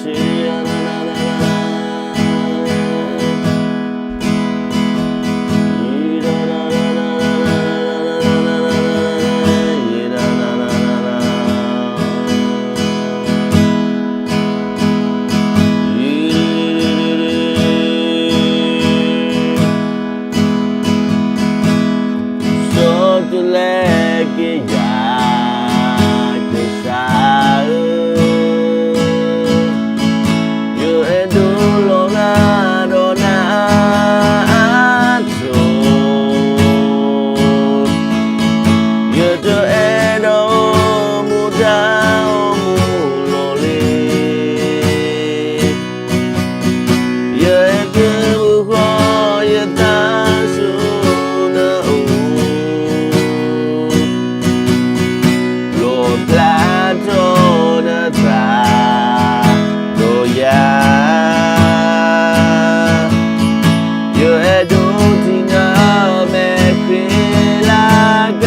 ဆီတလဲက့ၤယၤ ကစၢ်ဧၢ, ယအဲၣ်ဒိးလီၤဂာ်ဒီးနၤအါထီၣ်, ယတအဲၣ်ဒိးအိၣ်မူတၢ်အိၣ်မူလီၤလံ. ယအဲၣ်ဒိးဃီယသးဆူနအိၣ်, လီၣ်ဖျါထီၣ်နသးဒီးယၤ, ယအဲၣ်ဒိးထံၣ်နၤမဲာ်ချံလၢက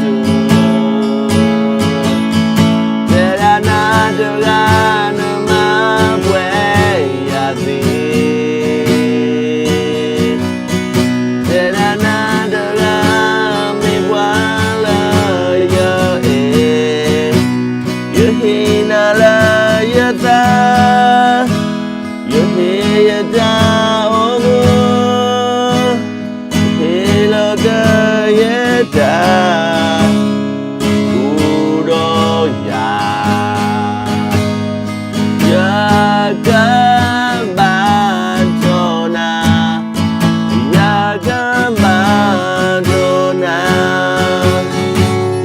တိၤ, တဲဒၣ်နၤတဂၤနမၤပှဲၤယၤသ့, တဲဒၣ်နၤတဂၤမ့ၢ်ပှၤလၢယအဲၣ်, ယဟ့ၣ်နၤလၢယသး, ယဟ့ၣ်ယတၢ်အိၣ်မူ, ဟ့ၣ်လီၤကယဲၢ်တၢ်အိၣ်ဒီးယၤ, ယကဘါထီၣ်နၤ, ယကဘါထီၣ်နၤ,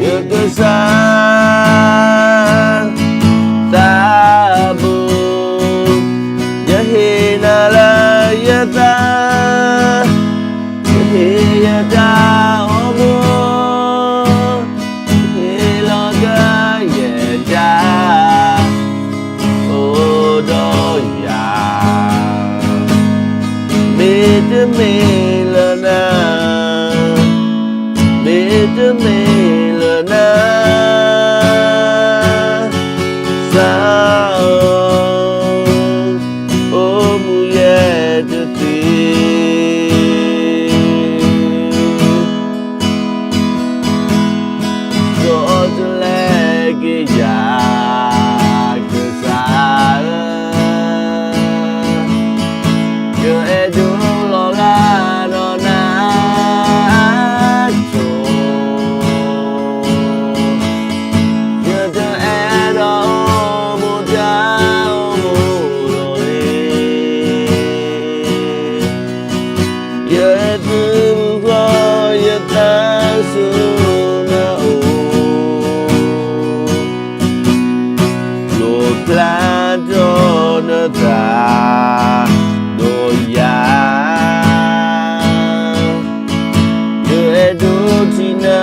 ယကစၢ် သးဘိ, ယဟ့ၣ်နၤလၢယသး, ယဟ့ၣ်ယတၢ်အိၣ်မူ, ဟ့ၣ်လီၤကယဲၢ်တၢ် အိၣ်ဒီးယၤ, မ့တမ့ၢ်လၢနၤ, မ့တမ့ၢ်လၢနၤ, ကစၢ်ဧၢ, အိၣ်မူယဲၢ်တသ့ ဒီးတလဲက့ၤယၤ ကစၢ်ဧၢ, ယအဲၣ်ဒိးလီၤဂာ်ဒီးနၤအါထီၣ်, ယတအဲၣ်ဒိးအိၣ်မူတၢ်အိၣ်မူလီၤလံ. ယအဲၣ်ဒိးဃီယသးဆူနအိၣ်, လီၣ်ဖျါထီၣ်နသးဒီးယၤ, ယအဲၣ်ဒိးထံၣ်နၤ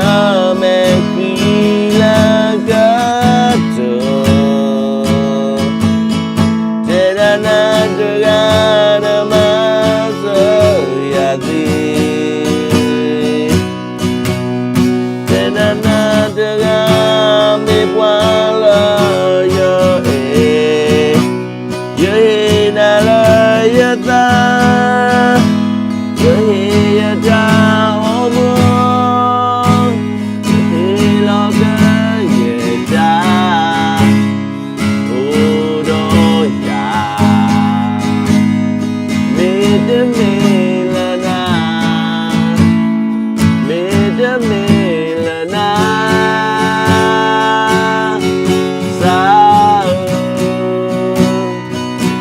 မဲာ်ချံလၢကတိၤ, တဲဒၣ်နၤတဂၤနမၤစၢၤယၤသ့, တဲဒၣ်နၤတဂၤမ့ၢ်ပှၤလၢယအဲၣ်, ယဟ့ၣ်နၤလၢယသး, ယဟ့ၣ်ယတၢ်အိၣ်မူ, ယဟ့ၣ်လီၤကယဲၢ်တၢ် အိၣ်ဒီးယၤ, မ့တမ့ၢ်လၢနၤ, မ့တမ့ၢ်လၢနၤ, ကစၢ်ဧၢ,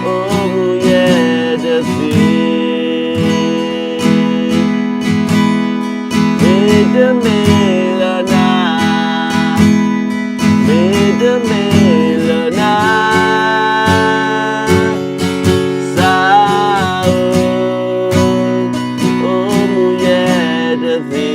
အိၣ်မူယဲၢ်တသ့ မ့တမ့ၢ်လၢနၤ, မ့တမ့ၢ်လၢနၤ, ကစၢ်ဧၢ, အိၣ်မူယဲၢ်တသ့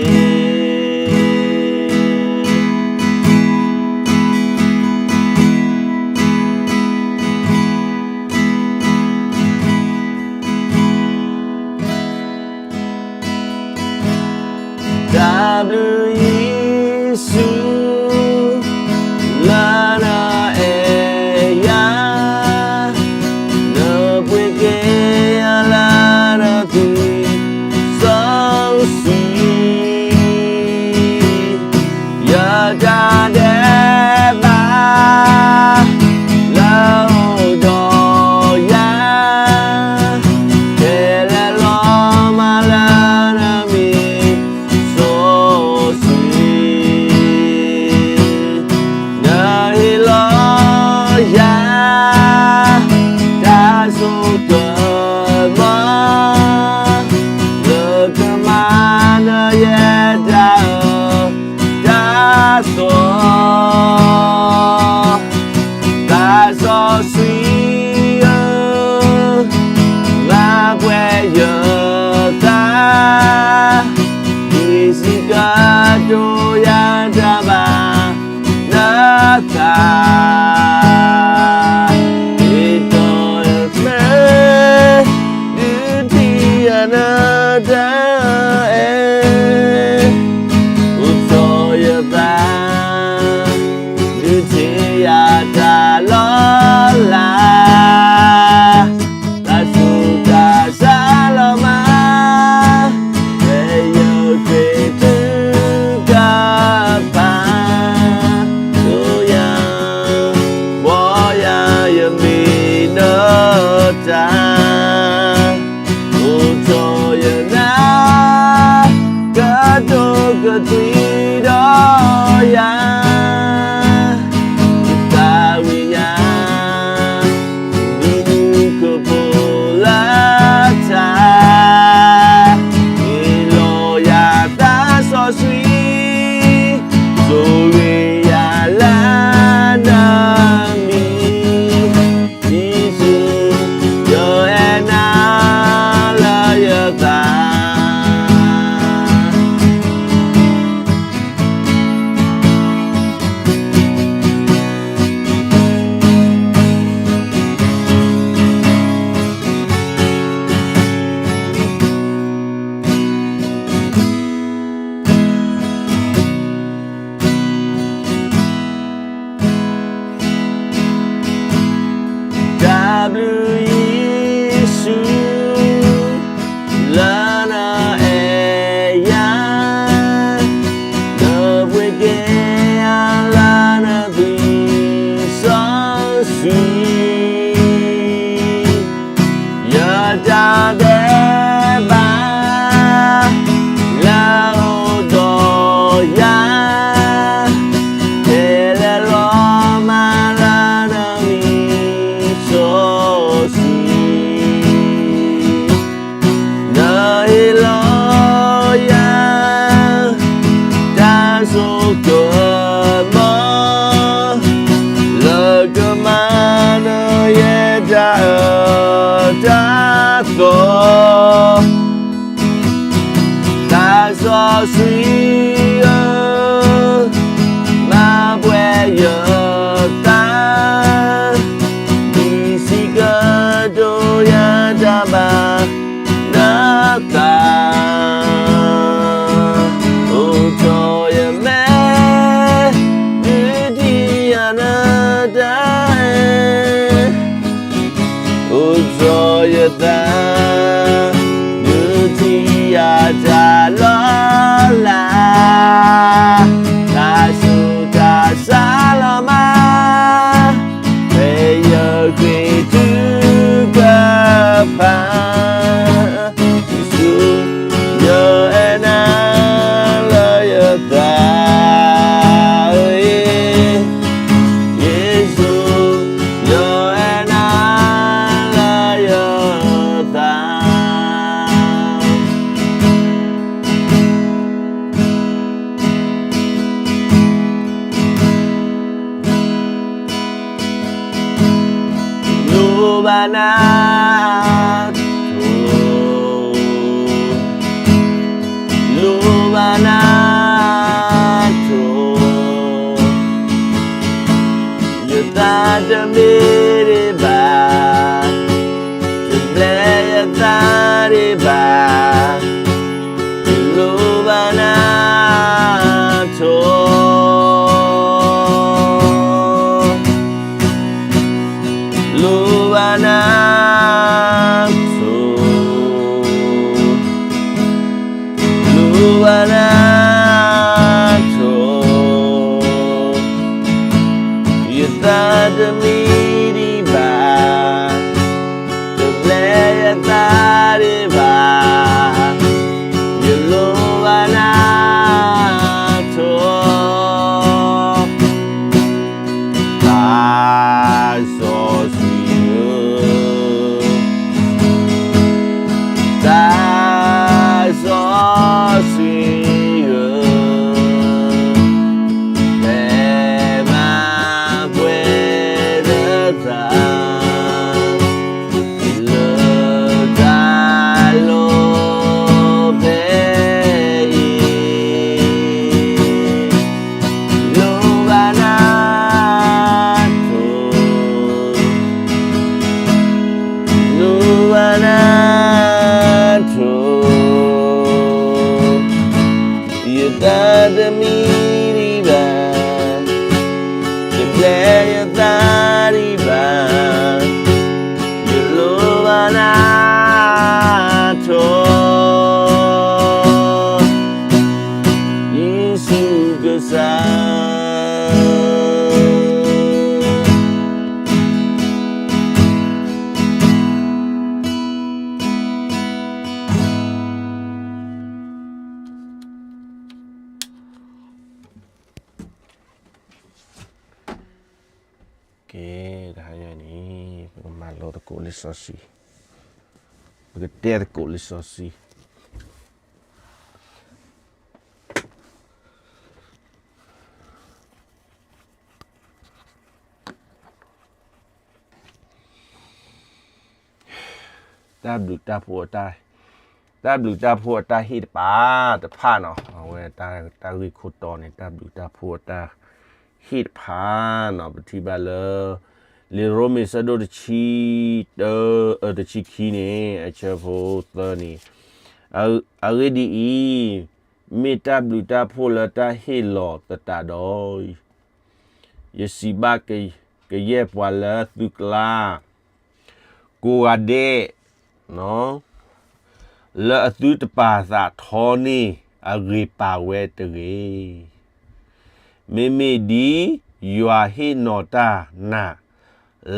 တၢ်ဘျုးယ့ၣ်ၡူး လၢနအဲၣ်ယၤ စီဆှံဧၢ, မၤပှဲၤယသး, ဒ်စံးကတိၤယတၢ်ဘၣ်နသး, အိၣ်ထီၣ်ယမဲာ်, ဒုးထံၣ်ယၤနတၢ်အဲၣ် အိၣ်ထီၣ်ယသး, ဒုးထံၣ်ယၤတၢ်လီၤလး, တၢ်ဆူးတၢ်ဆါလီၤမး, ဖဲယဃ့ထုကဖၣ်, ယ့ၣ်ၡူး, ယအဲၣ်နၤလၢယသး, ယ့ၣ်ၡူး, ယအဲၣ်နၤလၢယသး. လိၣ်ဘၣ်နၤထိၣ်, လိၣ်ဘၣ်နၤထိၣ်, ယသးတမံဒံးဘၣ်, တဘျဲယသးဒံးဘၣ်, ယလိၣ်ဘၣ်နၤထိၣ်, လိၣ်ဘၣ်နၤထိၣ်, လိၣ်ဘၣ်နၤထိၣ်, ယသးတမံဒံးဘၣ်, တဘျဲယသးဒံးဘၣ်, ယလိၣ်ဘၣ်နၤထိၣ်, သးစီဆှံဧၢ, သးစီဆှံဧၢ, ဟဲမၤပှဲၤလၢသး, လၢတၢ်လိၣ်ဖဲအံၤ, လိၣ်ဘၣ်နၤထိၣ်, လိၣ်ဘၣ်နၤထိၣ်, ယသးတမံဒံးဘၣ်, တဘျဲယသးဒံးဘၣ်, ယလိၣ်ဘၣ်နၤထိၣ်, ယ့ၣ်ၡူးကစၢ်. ကဲ, တဟါညါန့ၣ် ပကမၤလိသကိးလံာ်စီဆှံ, ပကတဲသကိးလံာ်စီဆှံ. တၢ်ဘျုးတၢ်ဖှိၣ်အတၢ်, တၢ်ဘျုးတၢ်ဖှိၣ်အတၢ်ဟ့ၣ်တဖၣ်တဖၣ်နီၤ, အဝဲတၢ်ဂ့ၢ်ခိၣ်တီန့ၣ် တၢ်ဘျုးတၢ်ဖှိၣ်အတၢ်ဟ့ၣ်တဖၣ်နီၤ, ပထံၣ်ဘၣ်လၢ လံာ်ရိမ့ၤဆၢဒိၣ်တဆံတၢ, အတဆံခံန့ၣ် အဆၢဖိသၢန့ၣ်, အဂ့ၢ်ဒ်အံၤ, မ့ၢ်တၢ်ဘျုးတၢ်ဖှိၣ်လၢတၢ်ဟ့ၣ်လီၤသတးဒီး, ယစံးဘၣ်ကယဲၢ်ပှၤလၢသုကျါ ကိးဂၤဒဲး, လၢအသုတပာ်သးထီန့ၢ်အဂ့ၤပာ်ဝဲတဂ့ၤ. မ့မ့ၢ်ဒ်ယွၤဟ့ၣ်နီၤတၢ်နၤ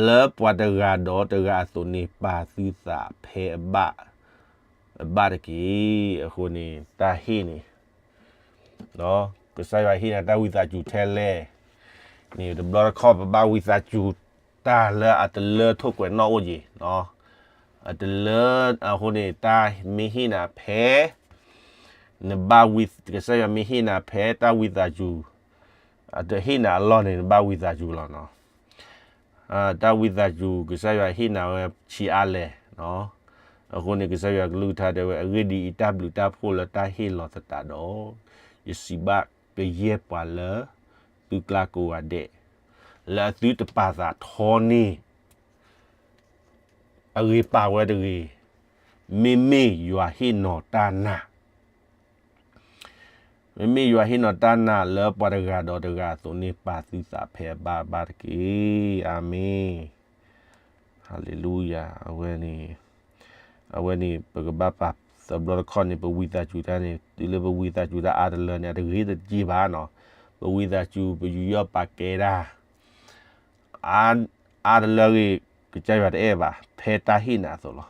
လၢပှၤတဂၤဒီးတဂၤအသိးန့ၣ် ပာ်သုသးဖဲအဘၣ်, အဘၣ်တက့ၢ်. အဃိန့ၣ် တၢ်ဟ့ၣ်န့ၣ် ကစၢ်ယွၤဟ့ၣ်နၤတၢ်ဝံသးစူၤထဲလဲၣ်န့ၣ် တဘျီတခီၣ်ပဘၣ်ဝံသးစူၤတၢ်လၢအတလၢထိၣ်ကွဲးနီၣ်အိၣ်က့ၤ, အတလၢ, အဃိန့ၣ် တၢ်မ့ၢ်ဟ့ၣ်နၤဖဲ, နဘၣ်ဝံ, ကစၢ်ယွၤမ့ၢ်ဟ့ၣ်နၤဖဲတၢ်ဝံသးစူၤ, အတဟ့ၣ်နၤအလီၢ်န့ၣ် နဘၣ်ဝံသးစူၤလီၤနီၤ. တၢ်ဝံသးစူၤ ကစၢ်ယွၤဟ့ၣ်နၤဝဲဆံးအါလဲၣ်, အဃိန့ၣ် ကစၢ်ယွၤကလုၢ်ကထါတဲဝဲ အဂ့ၢ်ဒ်အံၤ, တၢ်ဘျုးတၢ်ဖှိၣ်လၢတၢ်ဟ့ၣ်လီၤသတးဒီး, ယစံးဘၣ်ကယဲၢ်ပှၤလၢသုကျါကိးဂၤဒဲး, လၢအသုတပာ်သးထီန့ၢ် အဂ့ၤပာ်ဝဲတဂ့ၤ, မ့မ့ၢ်ယွၤဟ့ၣ်နီၤတၢ်နာ် မ့မ့ၢ်ယွၤဟ့ၣ်နီၤတၢ်နာ်လၢပှၤတဂၤဒီးတဂၤအသိးန့ၣ် ပာ်သုသးဖဲအဘၣ်ဘၣ်တက့ၢ်. အၤမ့ၣ်. ဟၤလ့လူယၤ. အဝဲန့ၣ်, အဝဲန့ၣ် ပကဘၣ်ပာ်သဘျီတခီန့ၣ် ပဝံသးစူၤတၢ်န့ၣ် တုၤလၢပဝံသးစူၤတၢ်အါတလၢန့ၣ် အတဂ့ၤတက့ၢ်ဘၣ်နီၤ. ပဝံသးစူၤ ပယူးယီၣ်ပာ်ကဲတၢ် အါတလၢဂ့ၤ ကစၢ်ယွၤတအဲၣ်ဘၣ် ဖဲတၢ်ဟ့ၣ်နၤအသိးလီ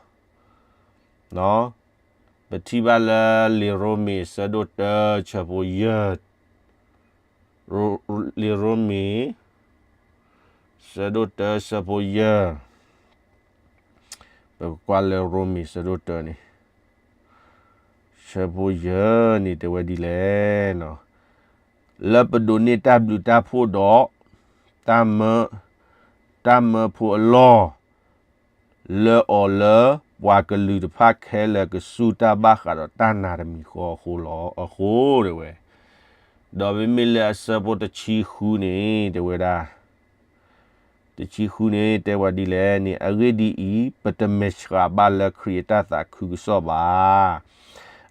ၤ. ပထံၣ်ဘၣ်လၢလံာ်ရိမ့ၤ ဆၢဒိၣ်တၢ ဆၢဖိယဲၢ်, လံာ်ရိမ့ၤ ဆၢဒိၣ်တၢ ဆၢဖိယဲၢ်, ပကကွၢ်လၢရိမ့ၤ ဆၢဒိၣ်တၢန့ၣ် ဆၢဖိယဲၢ်န့ၣ်တဲဝဲဒ်လဲၣ်, လၢပဒိးန့ၢ်တၢ်ဘျုးတၢ်ဖှိၣ်ဒီး တၢ်မၢ, တၢ်မၢဖိအလီၢ် လၢအီၤလၢပှၤကလုာ်တဖၣ်ခဲလၢာ် ကစူၢ်တၢ်ဘၣ်ဃးဒီးတၢ်နာ်တမံၤဃီအဃိလီၤ. အဃိတဲဝဲ, ဒီးမ့မ့ၢ်လၢအဆၢဖိတဆံဃုန့ၣ် တဲဝဲဒၣ် တဆံဃုန့ၣ် တဲဝဲဒ်လဲၣ်န့ၣ်, အဂ့ၢ်ဒ်အံၤ, ပတမဲာ်ဆှးဘၣ်လၢခရံာ်အတၢ်သးခုကစီၣ်ဘၣ်.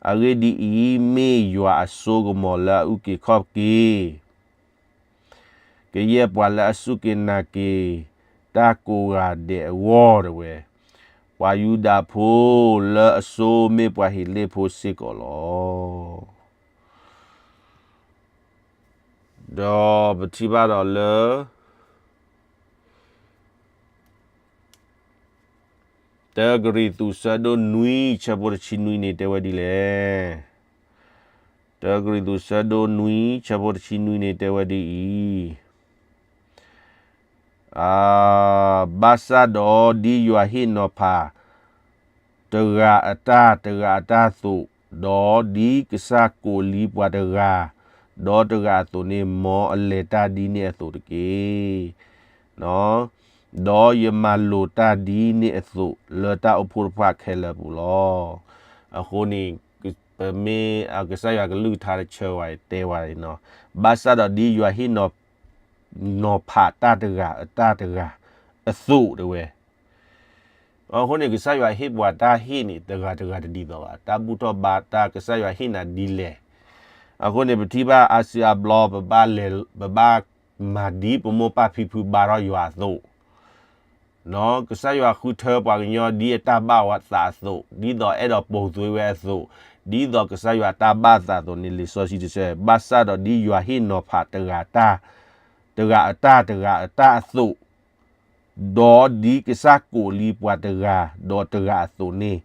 အဂ့ၢ်ဒ်အံၤ, မ့ၢ်ယွၤအစိကမီၤလၢအအုၣ်က့ၤခီၣ်က့ၤ ကယဲၢ်ပှၤလၢအစူၢ်က့ၤနာ်က့ၤတၢ်ကိးဂၤဒဲးအဂီၢ်တဲဝဲ, ပှၤယူဒၤဖိလၢအစိမ့ၢ်ပှၤဟ့းလ့ၣ်ဖိစ့ၢ်ကီးလီၤ. ဒီးပထံၣ်ဘၣ်ဒီးလၢ တၢကရံၣ်သူး ဆၢဒိၣ်နွံ ဆၢဖိတဆံနွံန့ၣ် တဲဝဲဒ်လဲၣ်. တၢကရံၣ်သူး ဆၢဒိၣ်နွံ ဆၢဖိတဆံနွံန့ၣ် တဲဝဲဒ်အံၤ, ဘၣ်ဆၣ်ဒီးဒ်ယွၤဟ့ၣ်နီၤဖး တဂၤအတၢ်တဂၤအတၢ်အသိး, ဒီးဒ်ကစၢ်ကိးလံပှၤတဂၤဒီးတဂၤအသိးန့ၣ် မ်အလဲၤတၢ်ဒ်န့ၣ်အသိးတက့ၢ်. ဒီးယမၤလိာ်တၢ်ဒ်န့ၣ်အသိး လၢတၢ်အိၣ်ဖှိၣ်တဖၣ်ခဲလၢာ်ပူၤလီၤ. အဃိန့ၣ် ပမ့ၢ်ကစၢ်ယွၤကလုၢ်ကထါတဆၢဝဲတဲဝဲန့ၣ်, ဘၣ်ဆၣ်ဒီးဒ်ယွၤဟ့ၣ်နီၤ နီၤဖးတၢ်တဂၤအတၢ်တဂၤအသိးတဲဝဲ အဃိန့ၣ် ကစၢ်ယွၤဟ့ၣ်ပှၤတၢ်ဟ့ၣ်န့ၣ် တဂၤတဂၤတဒ်သိးဘၣ်. တၢ်ဘူၣ်ထီၣ်ဘါတၢ် ကစၢ်ယွၤဟ့ၣ်နၤဒ်လဲၣ်. အဃိန့ၣ် ပထံၣ်ဘၣ်အါစုအါဘျီ ပဘၣ်လဲၤ ပဘၣ်မၤဒ်ပမိၢ်ပၢ်ဖံဖုဘါထီၣ်ယွၤအသိး, ကစၢ်ယွၤဃုထၢပှၤကညီဒ်အတၢ်ဘၣ်သးအသိး, ဒ်သိးအဲၣ်ဒိးပိာ်သွ့ဝဲအသိး, ဒ်သိးကစၢ်ယွၤတၢ်ဘၣ်သးအသိးန့ၣ် လံာ်စီဆှံတဆၢ, ဘၣ်ဆၣ်ဒီးဒ်ယွၤဟ့ၣ်နီၤဖးတဂၤတၢ် တဂၤအတၢ်တဂၤအတၢ်အသိး, ဒီးဒ်ကစၢ်ကိးလံပှၤတဂၤဒီးတဂၤအသိးန့ၣ်,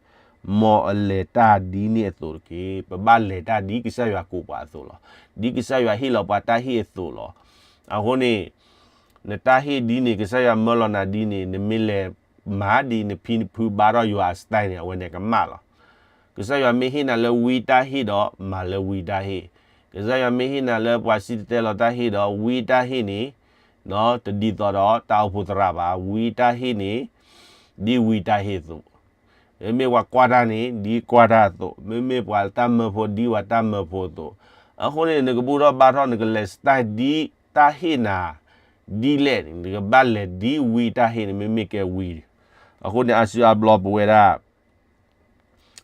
မ်အလဲၤတၢ်ဒ်န့ၣ်အသိးတက့ၢ်. ပဘၣ်လဲၤတၢ်ဒ်ကစၢ်ယွၤကိးပှၤအသိးလီၤ. ဒ်ကစၢ်ယွၤဟ့ၣ်လီၤပှၤတၢ်ဟ့ၣ်အသိးလီၤ. အဃိန့ၣ် နတၢ်ဟ့ၣ်ဒ်န့ၣ် ကစၢ်ယွၤမၢလီၤနၤဒ်န့ၣ် နမ့ၢ်လဲၤမၤဒ်နဖံနဖုဘါထီၣ်ယွၤအ style န့ၣ် အဝဲန့ၣ်ကမၣ်လီၤ. ကစၢ်ယွၤမ့ၢ်ဟ့ၣ်နၤလၢဝံတၢ်ဟ့ၣ်ဒီး မၤလၢဝံတၢ်ဟ့ၣ်, ကစၢ်ယွၤမ့ၢ်ဟ့ၣ်နၤလၢပှၤစံၣ်တဲၤတဲလီၤတၢ်ဟ့ၣ်ဒီး ဝံတၢ်ဟ့ၣ်န့ၣ် တဒ်သိးဒီးတၢ်အိၣ်ဖှိၣ်သရၣ်ဘၣ်. ဝံတၢ်ဟ့ၣ်န့ၣ် ဒ်ဝံတၢ်ဟ့ၣ်အသိး, မ့မ့ၢ်ပှၤကွၢ်တၢ်န့ၣ် ဒ်ကွၢ်တၢ်အသိး, မ့မ့ၢ်ပှၤတၢ်မၢဖိ ဒ်ပှၤတၢ်မၢဖိအသိး. အဃိန့ၣ် နကဘူၣ်ထီၣ်ဘါထီၣ် နကလဲၤ style ဒ်တၢ်ဟ့ၣ်နၤဒ်လဲၣ်န့ၣ် နကဘၣ်လဲၤဒ်ဝံတၢ်ဟ့ၣ်န့ၣ် မ့မ့ၢ်ကဲဝံ. အဃိန့ၣ် အါစုအါဘျီပဝဲဒၣ်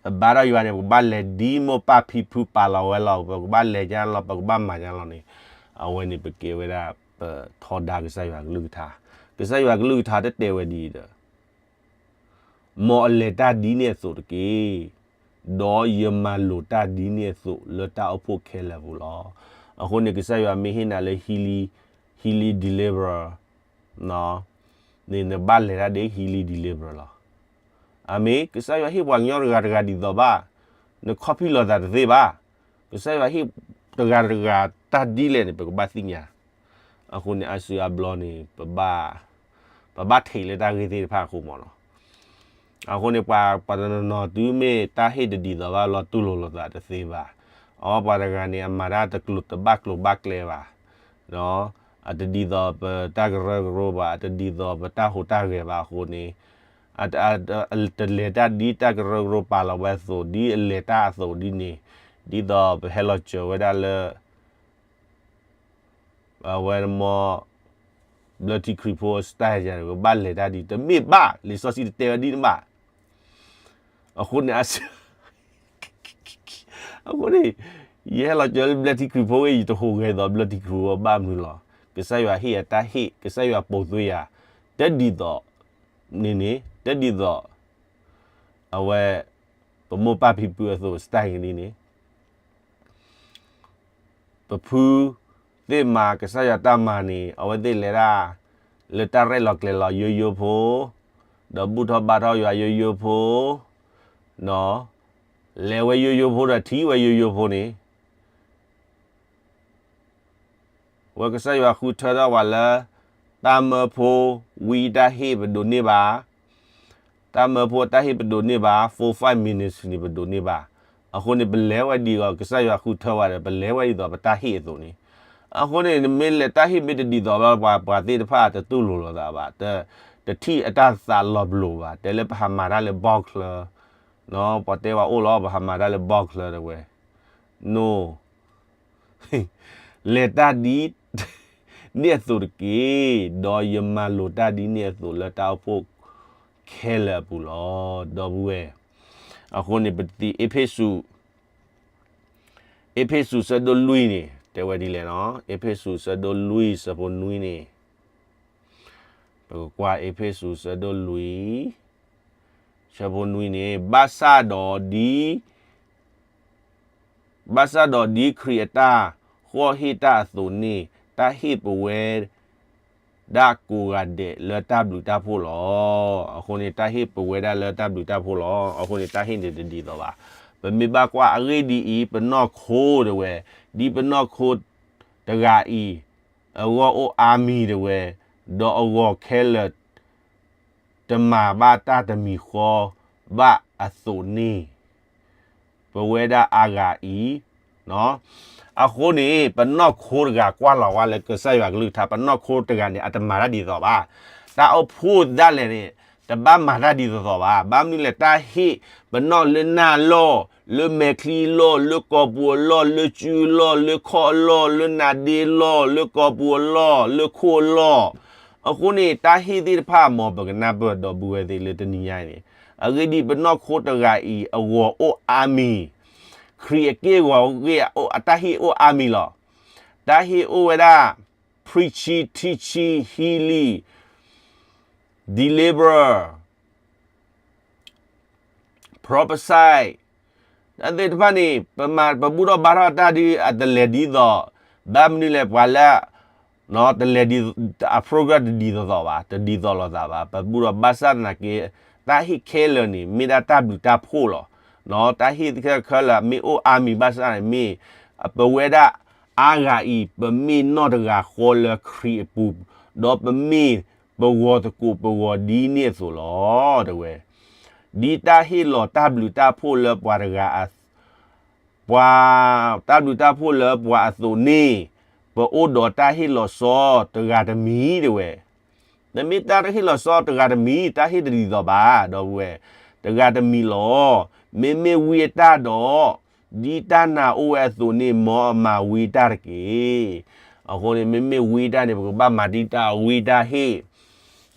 အဘါထီၣ်ယွၤန့ၣ် ပကဘၣ်လဲၤဒ်မိၢ်ပၢ်ဖံဖုပာ်လီၤဝဲလီၤ, ပကဘၣ်လဲၤညါလီၤ, ပကဘၣ်မၤညါလီၤန့ၣ်, အဝဲန့ၣ်ပကဲဝဲဒၣ် ပထီဒါကစၢ်ယွၤကလုၢ်ကထါ. ကစၢ်ယွၤကလုၢ်ကထါတတဲဝဲဒ်အံၤဒီး မ်အလဲၤတၢ်ဒ်န့ၣ်အသိးတက့ၢ်. ဒီးယမၤလိာ်တၢ်ဒ်န့ၣ်အသိး လၢတၢ်အိၣ်ဖှိၣ်ခဲလၢာ်ပူၤလီၤ. အဃိန့ၣ် ကစၢ်ယွၤမ့ၢ်ဟ့ၣ်နၤလၢ healing, healing deliverer န့ၣ် နဘၣ်လဲၤတၢ်ဒ် healing deliverer လီၤ. အမ့ၢ် ကစၢ်ယွၤဟ့ၣ်ပှၤကညီတဂၤတဂၤဒ်သိးဘၣ်, န copy လိာ်သးတသ့ဘၣ်. ကစၢ်ယွၤဟ့ၣ်တဂၤတဂၤတၢ်ဒ်လဲၣ်န့ၣ် ပကဘၣ်သ့ၣ်ညါ. အဃိန့ၣ် အါစုအါဘျီန့ၣ် ပဘၣ်ထံးလၢတၢ်ဂ့ၢ်သ့ၣ်တဖၣ်အဃိမ့ၢ်နီၤ. အဃိန့ၣ် ပှၤ ပှၤတနီၤနီၤ တုၤမ့ၢ်တၢ်ဟ့ၣ်တဒ်သိးဘၣ်လီၤ တူၢ်လိာ်လိာ်သးတသ့ဘၣ်. အဝဲပှၤတဂၤန့ၣ် အမၤတၢ်တကျိၤ တဘၣ်ကျိၤဘၣ်ကျဲဘၣ်, အတဒ်သိးပတၢ်ကရၢကရိဘၣ်, အတဒ်သိးပတၢ်ဟူးတၢ်ဂဲၤဘၣ်အဃိန့ၣ်, တလဲၤတၢ်ဒ်တၢ်ကရၢကရိပာ်လီၤဝဲအသိး ဒ်အလဲၤတၢ်အသိးဒ်န့ၣ်, ဒ်သိးပဟဲလီၤစၢၤဝဲဒၣ်လၢ အဝဲမ့ၢ် ဘျၢထံခရံာ်ဖိအ style ယၤန့ၣ် ပဘၣ်လဲၤတၢ်ဒ် တမ့ၢ်ဘၣ် လံာ်စီဆှံတတဲဝဲဒ်န့ၣ်ဘၣ်. အဃိန့ၣ် အဃိန့ၣ် ယဟဲလီၤစၢၤလၢဘျၢထံခရံာ်ဖိဝဲ ယတဟူးဂဲၤသိးဘျၢထံခရံာ်ဖိဘၣ်မနုၤလီၤ. ကစၢ်ယွၤဟ့ၣ်အတၢ်ဟ့ၣ် ကစၢ်ယွၤပိာ်သွဲယၤ တဒ်သိးန့ၣ်န့ၣ် တဒ်သိး အဝဲ ပမိၢ်ပၢ်ဖံဖုအသိး style ကဒ်န့ၣ် ပဖုသ့ၣ်မၤကစၢ်ယွၤတၢ်မၤန့ၣ် အဝဲသ့ၣ်လဲၤဒၣ် လၢတၢ်ရဲၣ်လီၤကျဲၤလီၤယိယိဖိ, ဒီးဘူၣ်ထီၣ်ဘါထီၣ်ယွၤယိယိဖိ, လဲၤဝဲယိယိဖိဒီးထံၣ်ဝဲယိယိဖိန့ၣ် ဝဲကစၢ်ယွၤဃုထၢထီၣ်ပှၤလၢ တၢ်မၢဖိ ဝံတၢ်ဟ့ၣ်ပဒိးန့ၢ်ဘၣ်, တၢ်မၢဖိတၢ်ဟ့ၣ်ပဒိးန့ၢ်ဘၣ်, four five minutes န့ၣ် ပဒိးန့ၢ်ဘၣ်. အဃိန့ၣ် ပလဲၤဝဲဒ်သိး ကစၢ်ယွၤဃုထၢဝဲဒီး ပလဲၤဝဲဒ်သိးပတၢ်ဟ့ၣ်အသိးန့ၣ်. အဃိန့ၣ် နမ့ၢ်လဲၤတၢ်ဟ့ၣ်မ့ၢ်တဒ်သိးဘၣ် ပှၤ ပှၤသ့ၣ်တဖၣ်တတူၢ်လိာ်လိာ်သးဘၣ်, တထံၣ်အတၢ်သးလီၤပလိာ်ဘၣ်. တဲလၢပဟးမၤတၢ်လၢဘီချၢ, ပှၤတဲဝဲအိၣ်လီၤ ပဟးမၤတၢ်လၢဘီချၢတဲဝဲ, န လဲၤတၢ်ဒ်န့ၣ်အသိးတက့ၢ်, ဒီးယမၤလိာ်တၢ်ဒ်န့ၣ်အသိးလၢတၢ်အိၣ်ဖှိၣ်ခဲလၢာ်အပူၤလီၤ. ဒီပုၢ်ဝဲၢ်, အဃိန့ၣ် ပတသံ အ့းဖ့းစူး, အ့းဖ့းစူးဆၢဒိၣ်လွံၢ်န့ၣ် တဲဝဲဒ်လဲၣ်နီၤ, အ့းဖ့းစူးဆၢဒိၣ်လွံၢ်ဆၢဖိနွံန့ၣ်, ပကကွၢ်အ့းဖ့းစူးဆၢဒိၣ်လွံၢ် ဆၢဖိနွံန့ၣ်, ဘၣ်ဆၣ်ဒီးဒ် ဘၣ်ဆၣ်ဒီးဒ်ခရံာ်အတၢ်ဃီၣ်ဟ့ၣ်တၢ်အသိးန့ၣ်, တၢ်ဟ့ၣ်ပဝဲဒၣ်ကိးဂၤဒဲးလၢတၢ်ဘျုးတၢ်ဖှိၣ်လီၤ. အဃိန့ၣ် တၢ်ဟ့ၣ်ပဝဲဒၣ်လၢတၢ်ဘျုးတၢ်ဖှိၣ်လီၤ. အဃိန့ၣ် တၢ်ဟ့ၣ်န့ၣ်တဒ်သိးဘၣ်. ပမ့ၢ်ဘၣ်ကွၢ်အဂ့ၢ်ဒ်အံၤ, ပနီၢ်ခိတဲဝဲ, ဒ်ပနီၢ်ခိတဂၤအံၤ အဂီၢ်အိၣ်အါမံၤတဲဝဲ, ဒီးအဂီၢ်ခဲလၢာ် တမၤဘၣ်တၢ်တမံၤဃီဘၣ်အသိးန့ၣ်, ပဝဲဒၣ်အါဂၤအံၤ, အဃိန့ၣ် ပနီၢ်ခိတဂၤကွၢ်လီၤဝဲလၢကစၢ်ယွၤကလုၢ်ကထါ, ပနီၢ်ခိတဂၤန့ၣ် အတမၤတၢ်ဒ်သိးဘၣ်. တၢ်အိၣ်ဖှိၣ်ဒၣ်လဲာ်န့ၣ် တဘၣ်မၤတၢ်ဒ်သိးသိးဘၣ်. ဘၣ်မနုၤလဲၣ် တၢ်ဟ့ၣ်ပနီၣ်လၢနၢ်လီၢ်, လၢမဲာ်ချံလီၢ်, လၢကိာ်ပူၤအလီၢ်, လၢစုလီၢ်, လၢခီၣ်အလီၢ်, လၢနါဒ့လီၢ်, လၢကိာ်ပူၤအလီၢ်, လၢခိၣ်အလီၢ်. အဃိန့ၣ် တၢ်ဟ့ၣ်သ့ၣ်တဖၣ် မ်ပကနၢ်ပၢၢ်ဒီပုၢ်ဝဲၢ်သ့ၣ်လၢတနံၤညါအံၤန့ၣ်, အဂ့ၢ်ဒ်အံၤ ပနီၢ်ခိတဂၤအံၤ အဂီၢ်အိၣ်အါမံၤ, ခရံာ်အက့ၢ်အဂီၤအတၢ်ဟ့ၣ်အိၣ်အါမံၤလီၤ. တၢ်ဟ့ၣ်အိၣ်ဝဲဒၣ် preaching, teaching, healing, deliver, prophesy, တၢ်သ့ၣ်တဖၣ်န့ၣ် ပမၤ ပဘူၣ်ထီၣ်ဘါထီၣ်တၢ်ဒ်အတလဲၤဒ်သိး, ဘၣ်မနုၤလဲၣ် ပှၤလၢ တလဲၤဒ် အ program တဒ်သိးသိးဘၣ်, တဒ်သိးလိာ်သးဘၣ်. ပဘူၣ်ထီၣ်ဘၣ်ဆၣ်သနာ်က့ တၢ်ဟ့ၣ်ခဲလၢာ်န့ၣ် မ့ၢ်ဒၣ်တၢ်ဘျုးတၢ်ဖှိၣ်လီၤ. တၢ်ဟ့ၣ်ခဲလၢာ် မ့ၢ်အိၣ်အါမံၤဘၣ်ဆၣ်န့ၣ် မ့ၢ် ပဝဲဒၣ်အါဂၤအံၤ ပမ့ၢ်နီၢ်တဂၤဃီလၢခရံာ်အပူၤ, ဒီးပမ့ၢ်ပဂီၤသကိးပဂီၤဒ်န့ၣ်အသိးလီၤ တဲဝဲ. ဒ်တၢ်ဟ့ၣ်လီၤတၢ်ဘျုးတၢ်ဖှိၣ်လၢပှၤတဂၤအ ပှၤ တၢ်ဘျုးတၢ်ဖှိၣ်လၢပှၤအသိးန့ၣ်, ပအိၣ်ဒီးတၢ်ဟ့ၣ်လီၤဆီတဂၤတမံၤ တဲဝဲ. တမ့ၢ်တၢ်ဟ့ၣ်လီၤဆီတဂၤတမံၤ, တၢ်ဟ့ၣ်တဒ်သိးဘၣ် ဒီပုၢ်ဝဲၢ်, တဂၤတမံၤလီၤ. မ့မ့ၢ်ဝံအတၢ်ဒီး, ဒ်တၢ်နာ်အိၣ်ဝဲအသိးန့ၣ် မ်အမၤဝံတၢ်တက့ၢ်. အဃိန့ၣ် မ့မ့ၢ်ဝံတၢ်န့ၣ် ပကဘၣ်မၤဒ်တၢ်ဝံတၢ်ဟ့ၣ်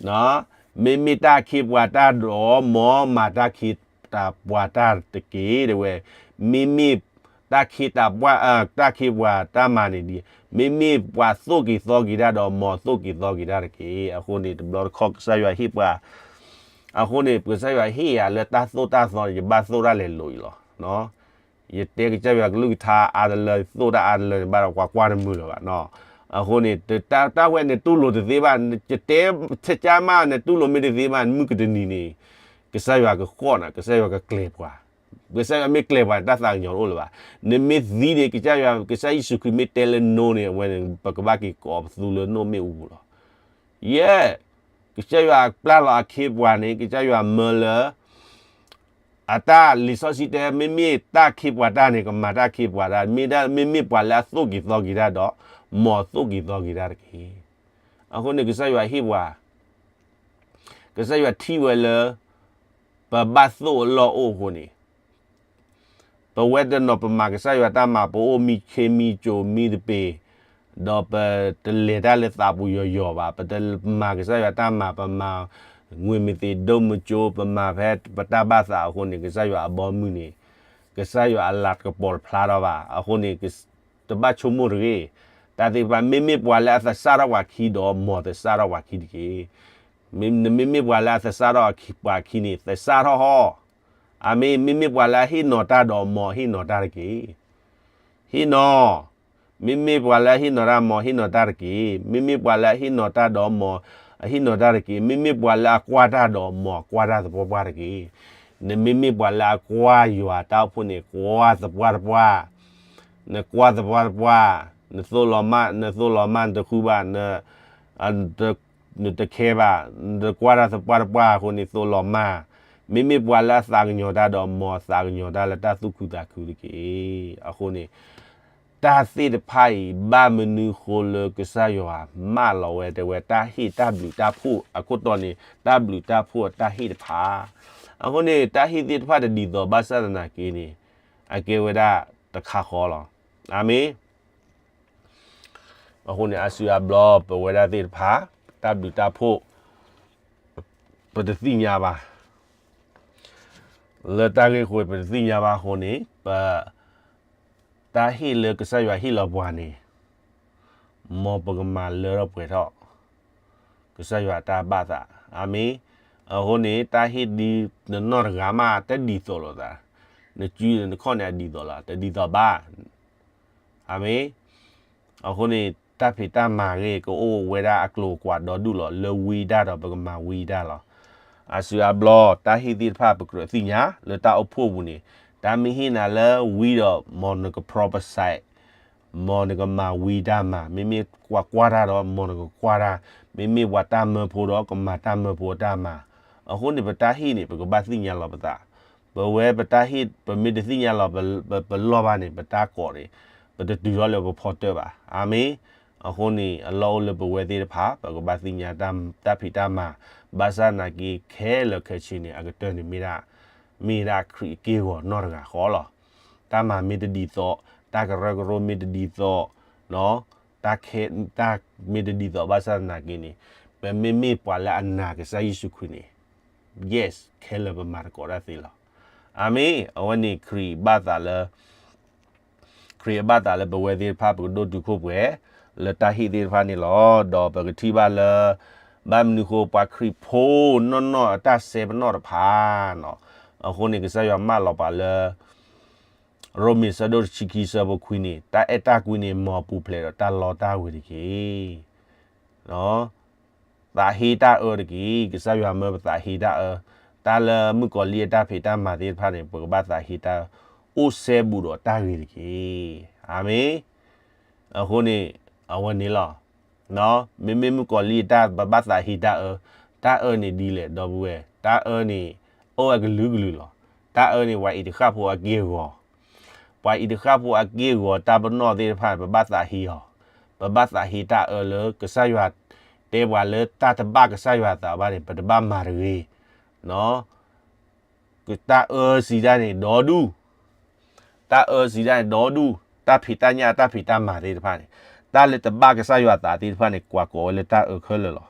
မ့မ့ၢ်တၢ်ခ့ပှၤတၢ်ဒီး မ်မၤတၢ်ခ့တၢ်ပှၤတၢ်တက့ၢ် တဲဝဲ. မ့မ့ၢ်တၢ်ခ့တၢ်ပှၤ တၢ်ခ့ပှၤတၢ်မၤန့ၣ်ဒ်, မ့မ့ၢ်ပှၤသိၣ်က့ၤသီက့ၤတၢ်ဒီး မ်သိၣ်က့ၤသီက့ၤတၢ်တက့ၢ်. အဃိန့ၣ် တဘျီတခီၣ်ကစၢ်ယွၤဟ့ၣ်ပှၤ, အဃိန့ၣ် ကစၢ်ယွၤဟ့ၣ်ယၤလၢတၢ်သိၣ်တၢ်သီန့ၣ် ယဘၣ်သိၣ်တၢ်လဲၤလိၤအံၤလီၤ. ယတဲကစၢ်ယွၤကလုၢ်ကထါအါတလၢ သိၣ်တၢ်အါတလၢန့ၣ် ဘၣ်ဒီးပှၤကွၢ်တမုာ်လၢၤဘၣ်နီၤ. အဃိန့ၣ် တၢ်ဝဲနတူၢ်လိာ်တသ့ဘၣ်, ယတဲဆၢကၢမး နတူၢ်လိာ်မ့ၢ်တသ့ဘၣ် မုၢ်ကတနံၤန့ၣ် ကစၢ်ယွၤကဃီၣ်နၤ, ကစၢ်ယွၤကကျဲၤပှၤ, ကစၢ်ယွၤမ့ၢ်ကျဲၤပှၤန့ၣ် တၢ်သးကညီၤတအိၣ်လၢၤဘၣ်. နမ့ၢ်သံန့ၣ် ကစၢ်ယွၤ ကစၢ်ယ့ၣ်ၡူးခရံာ်မ့ၢ်တဲလၢနိန့ၣ် အဝဲန့ၣ် ပကဘၣ်က့ၤကိးပသူလၢနိၣ်မ့ၣ်အူပူၤလီၤ. ယဲၢ် ကစၢ်ယွၤပျၢ်လီၤအခ့ပှၤန့ၣ် ကစၢ်ယွၤမၢလၢ အတၢ်လံာ်စီဆှံတဲ မ့မ့ၢ်တၢ်ခ့ပှၤတၢ်န့ၣ် ကမၤတၢ်ခ့ပှၤတၢ်, မ့မ့ၢ်ပှၤလၢအသိၣ်က့ၤသီက့ၤတၢ်ဒီး မ်အသိၣ်က့ၤသီက့ၤတၢ်တက့ၢ်. အဃိန့ၣ် ကစၢ်ယွၤဟ့ၣ်ပှၤ, ကစၢ်ယွၤထံၣ်ဝဲလၢ ပဘၣ်သိၣ်အလီၢ်အိၣ်အဃိန့ၣ် ပဝဲတနီၤပမၤကစၢ်ယွၤတၢ်မၤ ပအိၣ်မံခ့မံကၠိမံတပ့ၤ, ဒီးပတလဲၤတၢ်လၢသးပူၤယီၤယီၤဘၣ်, ပတမၤကစၢ်ယွၤတၢ်မၤ, ပမၤငွေမသ့းဒိၣ်မကၠိ, ပမၤဖဲပတၢ်ဘၣ်သးအဃိန့ၣ် ကစၢ်ယွၤအဘီမုၢ်န့ၣ် ကစၢ်ယွၤအလၤကပီၤတဖျါထီၣ်ဘၣ်. အဃိန့ၣ် တဘၣ်ဆိကမိၣ်တဂ့ၤ, တၢ်သ့ၣ်တဖၣ် မ့မ့ၢ်ပှၤလၢအသဆၣ်ထီၣ်ပှၤခံဒီး မ်သဆၣ်ထီၣ်ပှၤခံတက့ၢ်. မ့မ့ၢ်ပှၤလၢအသဆၣ်ထီၣ်ပှၤခံန့ၣ် သဆၣ်ထီၣ်ဟီ, အၤမ့ၣ်, မ့မ့ၢ်ပှၤလၢအဟ့ၣ်နီၤတၢ်ဒီး မ်ဟ့ၣ်နီၤတၢ်တက့ၢ်. ဟ့ၣ်နီၤ, မ့မ့ၢ်ပှၤလၢအဟ့ၣ်နီၤတၢ် မ်ဟ့ၣ်နီၤတၢ်တက့ၢ်. မ့မ့ၢ်ပှၤလၢအဟ့ၣ်နီၤတၢ်ဒီး မ်အဟ့ၣ်နီၤတၢ်တက့ၢ်. မ့မ့ၢ်ပှၤလၢအကွၢ်တၢ်ဒီး မ်အကွၢ်တၢ်သပှၢ်ပှၢ်တက့ၢ်. နမ့မ့ၢ်ပှၤလၢအကွၢ်ယွၤတၢ်အိၣ်ဖှိၣ်န့ၣ် ကွၢ်သပှၢ်တပှၢ်, နကွၢ်သပှၢ်တပှၢ်, နသိၣ်လီၤမၢ်, နသိၣ်လီၤမၢ် နတဃုဘၣ်, နတခဲဘၣ်, နတကွၢ်တၢ်သပှၢ်တပှၢ်အဃိန့ၣ် သိၣ်လီၤမၢ်. မ့မ့ၢ်ပှၤလၢအသးကညီၤတၢ်ဒီး မ်အသးကညီၤတၢ်လၢတၢ်သူၣ်ခုသးခုတက့ၢ်. အဃိန့ၣ် တၢ်သ့ၣ်တဖၣ်အံၤ ဘၣ်မနုၤဃိလၢကစၢ်ယွၤမၢလီၤဝဲ တဲဝဲတၢ်ဟ့ၣ်တၢ်ဘျုးတၢ်ဖှိၣ်အခိၣ်တီန့ၣ် တၢ်ဘျုးတၢ်ဖှိၣ်အတၢ်ဟ့ၣ်တဖၣ်. အဃိန့ၣ် တၢ်ဟ့ၣ်သ့ၣ်တဖၣ်တဒ်သိးဘၣ်ဆၣ်သနာ်က့န့ၣ် အကဲဝဲဒၣ်တခါဃီလီၤ. အၤမ့ၣ်. အဃိန့ၣ် အါစုအါဘျီ ပဝဲဒၣ်သ့ၣ်တဖၣ် တၢ်ဘျုးတၢ်ဖှိၣ် ပတသ့ၣ်ညါဘၣ်. လၢတၢ်ဂ့ၢ်အဃိ ပတသ့ၣ်ညါဘၣ်အဃိန့ၣ် ပ တၢ်ဟ့ၣ်လၢကစၢ်ယွၤဟ့ၣ်လီၤပှၤန့ၣ် မ်ပကမၤလၢထီၣ်ပှဲၤထီၣ် ကစၢ်ယွၤအတၢ်ဘၣ်သး. အၤမ့ၣ်. အဃိန့ၣ် တၢ်ဟ့ၣ်ဒ်နနီၢ်တဂၤမး တဒ်သိးလိာ်သး, နစုနခီၣ်န့ၣ် အဒ်သိးလီၤ, တဒ်သိးဘၣ်. အၤမ့ၣ်. အဃိန့ၣ် တၢ်ဖံးတၢ်မၤဂ့ၢ် ကအိၣ်ဝဲဒၣ်အကျိၤအကွာ်ဒီဒူၣ်လီၤ. လၢဝံတၢ်ဒီး ပကမၤဝံတၢ်လီၤ. အါစုအါဘျီ တၢ်ဟ့ၣ်သ့ၣ်တဖၣ် ပကြၢးသ့ၣ်ညါ လၢတၢ်အိၣ်ဖှိၣ်ပူၤန့ၣ် တၢ်မ့ၢ်ဟ့ၣ်နၤလၢဝံဒီး မ်နက prophesy, မ်နကမၤဝံတၢ်မၤ, မ့မ့ၢ်ကွၢ်ကွၢ်တၢ်ဒီး မ်နကကွၢ်တၢ်, မ့မ့ၢ်ပှၤတၢ်မၢဖိဒီး ကမၤတၢ်မၢဖိအတၢ်မၤ. အဃိန့ၣ် ပတၢ်ဟ့ၣ်န့ၣ် ပကဘၣ်သ့ၣ်ညါလီၤပသး. ပဝဲပတၢ်ဟ့ၣ် ပမ့ၢ်တသ့ၣ်ညါလီၤ ပလီၢ်ဘၣ်န့ၣ် ပတၢ်ကိးန့ၣ် ပတတုၤထီၣ်လၢပဖီတၢၢ်ဘၣ်. အၤမ့ၣ်. အဃိန့ၣ် အလီၢ်အိၣ်လၢပဝဲသ့ၣ်တဖၣ် ပကဘၣ်သ့ၣ်ညါတၢ်ဖံးတၢ်မၤ, ဘၣ်ဆၣ်သနာ်က့ ခဲလၢာ်ခဲဆ့န့ၣ် အကတၢၢ်န့ၣ်မ့ၢ်ဒၣ်, မ့ၢ်ဒၣ်ခရံာ်အက့ၢ်အဂီၤနီၢ်တဂၤဃီလီၤ. တၢ်မၤမ့ၢ်တဒ်သိး, တၢ်ကရၢကရိမ့ၢ်တဒ်သိး, တၢ်ခဲ, တၢ်မ့ၢ်တဒ်သိး ဘၣ်ဆၣ်သနာ်က့န့ၣ် ပမ့မ့ၢ်ပှၤလၢအနာ်ကစၢ်ယ့ၣ်ၡူးခရံာ်န့ၣ် yes, ခဲလၢာ်ပမၤသကိးတၢ်သ့လီၤ. အၤမ့ၣ်. အဝဲန့ၣ်ခရံာ်ဘၣ်သးလၢ ခရံာ်အဘၣ်သးလၢပဝဲသ့ၣ်တဖၣ် ပကဒိၣ်တုာ်ခိၣ်ပှဲၤ လၢတၢ်ဟ့ၣ်သ့ၣ်တဖၣ်န့ၣ်လီၤ. ဒီးပကထံၣ်ဘၣ်လၢ ဘၣ်မနုၤဃိ ပှၤခရံာ်ဖိနီၢ်နီၢ်အတၢ်စဲပနီၣ်တဖၣ် အဃိန့ၣ် ကစၢ်ယွၤမၢလီၤပှၤလၢ ရိမ့ၤဆၢဒိၣ်တဆံခံဆၢဖိခွံန့ၣ် တၢ်အဲၣ်တၢ်ကွံန့ၣ် မ်အပူၤဖျဲးဒီးတၢ်လီတၢ်ဝ့ၤတက့ၢ်. သးဟ့တၢ်အၢတက့ၢ်. ကစၢ်ယွၤမၢပသးဟ့တၢ်အၢ, တၢ်လၢမုၣ်ကီၤလံၢ်အတၢ်ဖံးတၢ်မၤသ့ၣ်တဖၣ်န့ၣ် ပကဘၣ်သးဟ့တၢ်အၢ, အိၣ်စဲဘူးဒီးတၢ်ဂ့ၤတက့ၢ်. အၤမ့ၣ်. အဃိန့ၣ် အဝဲန့ၣ်လီၤ. မ့မ့ၢ်မုၣ်ကီၤလံၢ်အတၢ် ပဘၣ်သးဟ့တၢ်အၢ, တၢ်အၢန့ၣ်ဒ်လဲၣ် ဒီပုၢ်ဝဲၢ်, တၢ်အၢန့ၣ် အိၣ်ဝဲကလုာ်ကလုာ်လီၤ. တၢ်အၢန့ၣ် ပှၤအံးတဃၣ်ဖိအက့ၢ်အဂီၤ ပှၤအံးတဃၣ်ဖိအက့ၢ်အဂီၤ တၢ်ပနီၣ်သ့ၣ်တဖၣ်န့ၣ် ပဘၣ်သးဟ့အီၤ, ပဘၣ်သးဟ့တၢ်အၢလၢ ကစၢ်ယွၤတဲပှၤလၢတၢ်တဘၣ်ကစၢ်ယွၤအသးဘၣ်န့ၣ် ပတဘၣ်မၤတဂ့ၤ. တၢ်အၢစံးဒၣ်န့ၣ်ဒီဒူၣ်, တၢ်အၢစံးဒၣ်န့ၣ်ဒီဒူၣ်, တၢ်ဖံးတၢ်ညၣ်တၢ်ဖံးတၢ်မၤသ့ၣ်တဖၣ်န့ၣ်, တၢ်လၢတဘၣ်ကစၢ်ယွၤအသးသ့ၣ်တဖၣ်န့ၣ် ကွၢ်ကိးဝဲလၢတၢ်အၢခဲလၢာ်လီၤ.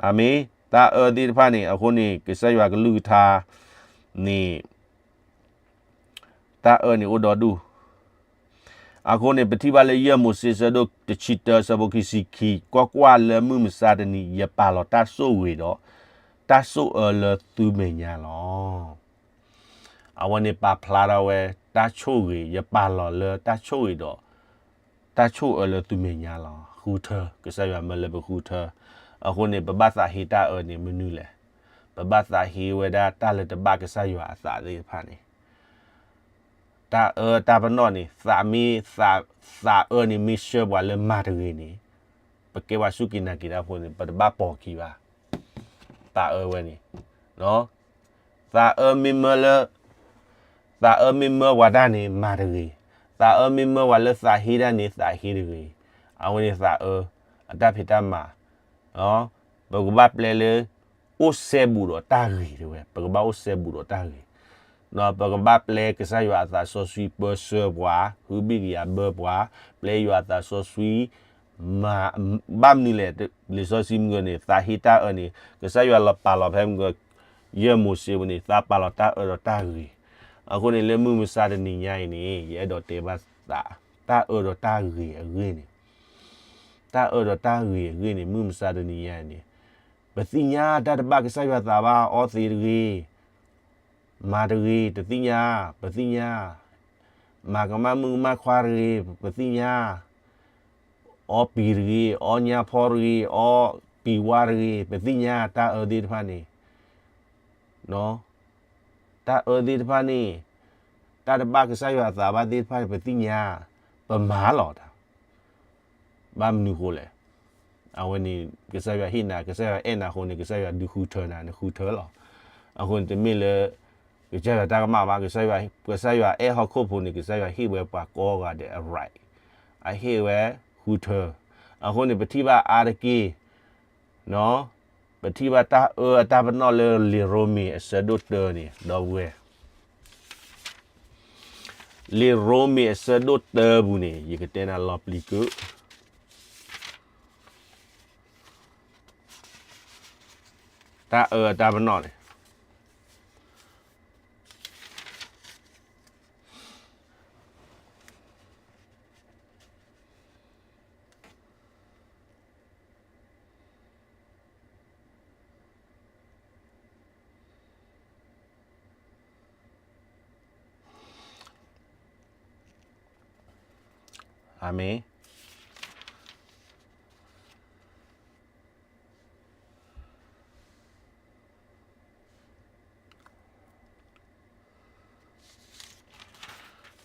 အၤမ့ၣ်. တၢ်အၢသ့ၣ်တဖၣ်န့ၣ် အဃိန့ၣ် ကစၢ်ယွၤကလုၢ်ကထါန့ၣ် တၢ်အၢန့ၣ်အိၣ်ဒီဒူၣ်. အဃိန့ၣ် ပထံၣ်ဘၣ်လၢယဲၢ်မိၤၡ့ဆၢဒိၣ်တဆံတၢဆၢဖိခံဆံခံ, ကွၢ်ကွၢ်လၢမုၢ်မဆါတနံၤ ယပာ်လီၤတၢ်ဆိၣ်ဂ့ၤဒီး တၢ်ဆိၣ်အၢလၢသုမဲာ်ညါလီၤ. အဝဲန့ၣ်ပာ်ဖျါထီၣ်ဝဲ တၢ်ဆိၣ်ဂ့ၤ ယပာ်လီၤလၢတၢ်ဆိၣ်ဂ့ၤဒီး တၢ်ဆိၣ်အၢလၢသုမဲာ်ညါလီၤ. ဃုထၢ, ကစၢ်ယွၤမၢလၢပဃုထၢ. အဃိန့ၣ် ပဘၣ်သးဟ့တၢ်အၢန့ၣ်မနုၤလဲၣ်. ပဘၣ်သးဟ့ဝဲဒၣ်တၢ်လၢတဘၣ်ကစၢ်ယွၤအသးသ့ၣ်တဖၣ်န့ၣ် တၢ်အၢတၢ်ပနီၣ်န့ၣ် သးမ့ၢ်, သးအၢန့ၣ်မ့ၢ်ဆှၢပှၤလၢမၤတဂ့ၤန့ၣ် ပကဲပှၤစူၢ်က့ၤနာ်က့ၤတၢ်ဖိန့ၣ် ပတဘၣ်ပိာ်ခံဘၣ်. သးအၢဝဲန့ၣ်, သးအၢမ့ၢ်မၢလၢ, သးအၢမ့ၢ်မၢပှၤတၢ်န့ၣ် မၤတဂ့ၤ. သးအၢမ့ၢ်မၢပှၤလၢသးဟ့တၢ်န့ၣ် သးဟ့တဂ့ၤ. အဝဲန့ၣ်သးအၢ, အတၢ်ဖံးတၢ်မၤ ပကဘၣ်ပျဲလၢ အိၣ်စဲဘူးဒီးတၢ်ဂ့ၤတဲဝဲ, ပကဘၣ်အိၣ်စဲဘူးဒီးတၢ်ဂ့ၤ, ဒီးပကဘၣ်ပျဲကစၢ်ယွၤအသးစီဆှံပၢဆှၢပှၤ, ဟုဘံၣ်ကယၤဘၢပှၤ, ပျဲယွၤအသးစီဆှံ မၤ, ဘၣ်မနုၤလဲၣ်, လံာ်စီဆှံမုၢ်ဂၢၢ်န့ၣ် သးဟ့ၣ်တၢ်အၢန့ၣ် ကစၢ်ယွၤလီၤပာ်လီၤဖဲမုၢ်ဂၢၢ် ယဲၢ်မိၤၡ့ပူၤန့ၣ် သးပာ်လီၤတၢ်အၢဒီးတၢ်ဂ့ၤ, အဃိန့ၣ်လၢမုၢ်မဆါတနံၤညါအံၤန့ၣ် ယအဲၣ်ဒိးတဲဘၣ်သး တၢ်အၢဒီးတၢ်ဂ့ၤအဂ့ၢ်န့ၣ်, တၢ်အၢဒီးတၢ်ဂ့ၤအဂ့ၢ်န့ၣ် မုၢ်မဆါတနံၤညါအံၤန့ၣ်, ပသ့ၣ်ညါတၢ်တဘၣ်ကစၢ်ယွၤသးဘၣ်, အီသံးတဂ့ၤ, မၤတဂ့ၤ, တသ့ၣ်ညါ, ပသ့ၣ်ညါ, မၤကမၣ်မုၣ်ကမၣ်ခွါတဂ့ၤ, ပသ့ၣ်ညါ, အီပံၤတဂ့ၤ, အီညါဖီတဂ့ၤ, အီပံၤဝါတဂ့ၤ, ပသ့ၣ်ညါတၢ်အၢသ့ၣ်တဖၣ်န့ၣ်, တၢ်အၢသ့ၣ်တဖၣ်န့ၣ်, တၢ်တဘၣ်ကစၢ်ယွၤအသးဘၣ်သ့ၣ်တဖၣ်န့ၣ် ပသ့ၣ်ညါ, ပမၤလီၤတၢ်, ဘၣ်မနုၤဃိလဲၣ်, အဝဲန့ၣ် ကစၢ်ယွၤဟ့ၣ်နၤ, ကစၢ်ယွၤအဲၣ်နၤအဃိန့ၣ် ကစၢ်ယွၤဒုးဃုထၢနၤ နဃုထၢလီၤ, အဃိန့ၣ်တမ့ၢ်လၢ ကစၢ်ယွၤတၢ်ကမၣ်ဘၣ်, ကစၢ်ယွၤအဲၣ်ဟီၣ်ခိၣ်ဖိန့ၣ် ကစၢ်ယွၤဟ့ၣ်ဝဲပှၤကိးဂၤဒဲးအ right, အဟ့ၣ်ဝဲဃုထၢ, အဃိန့ၣ် ပထံၣ်ဘၣ်အါတက့ၢ် ပထံၣ်ဘၣ်တၢ်အၢအတၢ်ပနီၣ်လၢလံာ်ရိမ့ၤအဆၢဒိၣ်တၢန့ၣ် ဒီပုၢ်ဝဲၢ်, လံာ်ရိမ့ၤအဆၢဒိၣ်တၢပူၤန့ၣ် ယကတဲနၤလီၤပျံၤကု, တၢ်အၢအတၢ်ပနီၣ်န့ၣ် အၤမ့ၣ်.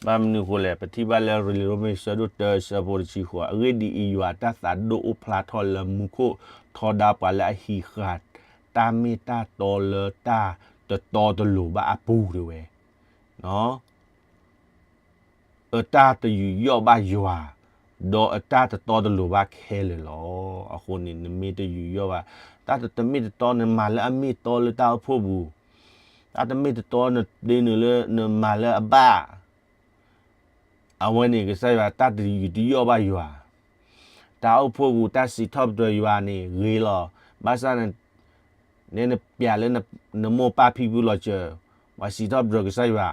ဘၣ်မနုၤအဃိလဲၣ်, ပထံၣ်ဘၣ်လၢလံာ်ရိမ့ၤဆၢဒိၣ်တၢဆၢဖိတဆံဃိး, အဂ့ၢ်ဒ်အံၤ, ယွၤအတၢ်သးဒိၣ်အိၣ်ဖျါထီၣ်လၢမူခိၣ်ထီဒါပှၤလၢအဟံးဃာ်တၢ်မ့ၢ်တၢ်တီလၢတၢ်တတီတလိၤဘၣ်အပူၤတဲဝဲ အတၢ်တယူးယီၣ်ဘၣ်ယွၤ, ဒီးအတၢ်တတီတလိၤဘၣ်ခဲလၢာ်လီၤ. အဃိန့ၣ် နမ့ၢ်တယူးယီၣ်ဘၣ်, တၢ်တမ့ၢ်တတီ နမၤလၢအမ့ၢ်တီလၢတၢ်အိၣ်ဖှိၣ်ပူၤ, တၢ်တမ့ၢ်တတီ နဒ့နုာ်လၢနမၤလၢအဘၣ် အဝဲန့ၣ် ကစၢ်ယွၤတၢ်တယူးတယီၣ်ဘၣ်ယွၤ, တၢ်အိၣ်ဖှိၣ်ပူၤ တၢ်စံးထီၣ်ပတြၢၤယွၤန့ၣ်ဂ့ၤလီၤ. ဘၣ်ဆၣ် နဲနပျးလၢနမိၢ်ပၢ်ဖံဖုလီၤစၢၤ, ပှၤစံးထီၣ်ပတြၢၤကစၢ်ယွၤ,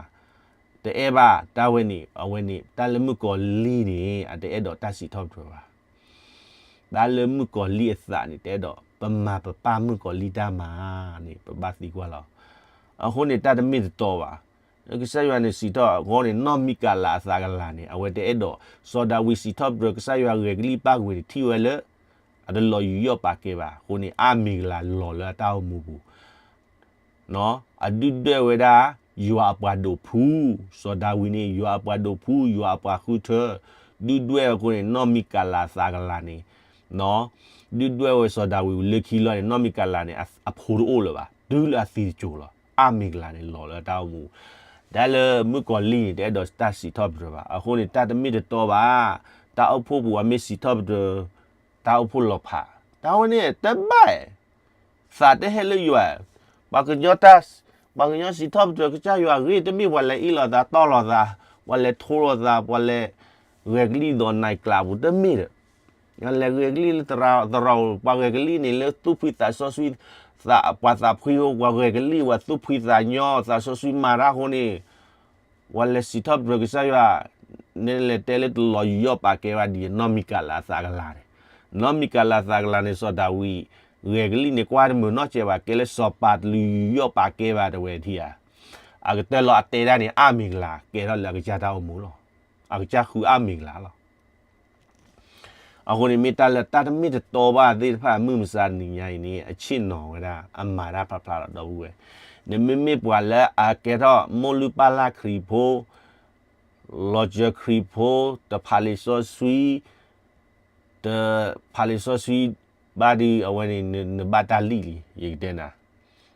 တအဲၣ်ဘၣ်တၢ်ဝဲန့ၣ်, အဝဲန့ၣ် တၢ်လၢမုၣ်ကီၤလံၢ်န့ၣ် အတအဲၣ်ဒိးတၢ်စံးထီၣ်ပတြၢၤဘၣ်. တၢ်လၢမုၣ်ကီၤလံၢ်အသးန့ၣ် တအဲၣ်ဒိး ပမၤပပၢ်မုၣ်ကီၤလံၢ်တၢ်မၤန့ၣ် ပဘၣ်သံကွၢ်လီၤ. အဃိန့ၣ် တၢ်တမ့ၢ်တတီဘၣ်. ကစၢ်ယွၤန့ၣ်စံးထီၣ်အဂီၢ်န့ၣ် နီၢ်မံကၤလးအသးကလၤန့ၣ် အဝဲတအဲၣ်ဒိး, စီၤဒၤဝံးစံးထီၣ်ပတြၢၤကစၢ်ယွၤဂဲၤကလံၣ်ပၣ်ဝံၤန့ၣ် ထံၣ်ဝဲလၢ အတလီၤယူးယီၣ်ပာ်ကဲဘၣ်. အဃိန့ၣ် အါမံၤကလၤလီၤလၢအတၢ်အိၣ်မူပူၤ အဒုၣ်ဒွဲၣ်ဝဲဒၣ် ယွၤအပှၤဒိးဖု, စီၤဒၤဝံးန့ၣ် ယွၤအပှၤဒိးဖု, ယွၤအပှၤဃုထၢ, ဒုၣ်ဒွဲၣ်အဃိန့ၣ် နီၢ်မံကၤလးအသးကလၤန့ၣ်, ဒုၣ်ဒွဲၣ်ဝဲစီၤဒၤဝံးလၢခံလီၤန့ၣ် နီၢ်မံကၤလးန့ၣ် အဖိတအိၣ်လၢၤဘၣ်, တုၤလၢအသံတစိၤလီၤ. အါမံၤကလၤန့ၣ်လီၤလၢတၢ်အိၣ်မူ, တၢ်လၢမုၣ်ကီၤလံၢ်န့ၣ် တအဲၣ်ဒိးတၢ်စံးထီၣ်ပတြၢၤဘၣ်. အဃိန့ၣ် တၢ်တမ့ၢ်တတီဘၣ်, တၢ်အိၣ်ဖှိၣ်ပူၤအမ့ၢ်စံးထီၣ်ပတြၢၤ တၢ်အိၣ်ဖှိၣ်လီၤဖး, တၢ်ဝဲန့ၣ်တဘၣ်, သးတဟဲလၢယွၤ, ပှၤကညီတၢ်, ပှၤကညီစံးထီၣ်ပတြၢၤကစၢ်ယွၤအဂ့ၢ် တမ့ၢ်ပှၤလဲၤအ့ၣ်လိာ်သးတီၢ်လိာ်သး, ပှၤလဲၤထိလိာ်သး, ပှၤလဲၤဂဲၤကလံၣ်ဒီးနၤကျးပူၤ တမ့ၢ်ဒီး, လဲၤဂဲၤကလံၣ်လၢသရၣ်, သရၣ်ဧိၤ, ပှၤဂဲၤကလံၣ်န့ၣ်လၢသူၣ်ဖှံသးစီဆှံ, သး, ပှၤသးဖှံဧိၤ, ပှၤဂဲၤကလံၣ် ပှၤသူၣ်ဖှံသးညီ, သးစီဆှံမၤတၢ်အဃိန့ၣ် ပှၤလဲၤစံးထီၣ်ပတြၢၤကစၢ်ယွၤ, နဲလဲၤတဲလၢတလီၤယူးယီၣ်ပာ်ကဲဘၣ်ဒ်နီၢ်မံကၤလးအသးကလၤန့ၣ်, နီၢ်မံကၤလးအသးကလၤန့ၣ် စီၤဒၤဝံး, ဂဲၤကလံၣ်န့ၣ် ကွၢ်တမုာ်နီၢ်စဲးဘၣ် ကဲလၢစီၤပၤတလီၤယူးယီၣ်ပာ်ကဲဘၣ်တဝဲထံဧါ, အကတၢၢ်လီၤအတဲဒၣ်န့ၣ် အါမံၤကလၤ ကဲထီၣ်လၢအကစၢ်တၢ်အိၣ်မူလီၤ. အကစၢ်ဃုအါမံၤကလၤလီၤ. အဃိန့ၣ်မ့ၢ်တၢ်လၢတၢ်တမ့ၢ်တတီဘၣ်သ့ၣ်တဖၣ် မုၢ်မဆါတနံၤညါအံၤန့ၣ် အဆ့ၣ်နီၤဝဲဒၣ် အမၤတၢ်ဖျါဖျါလီၤ ဒီပုၢ်ဝဲၢ်, နမ့မ့ၢ်ပှၤလၢအကဲထီၣ် မိၢ်လုၢ်ပၢ်လၢ်ခရံာ်ဖိ, လီၤစၢၤခရံာ်ဖိ, တဖးလံာ်စီဆှံ, တဖးလံာ်စီဆှံဘၣ်ဒီး အဝဲန့ၣ် နဘၣ်တၢ်လံၣ်လံ, ယကတဲနၤ,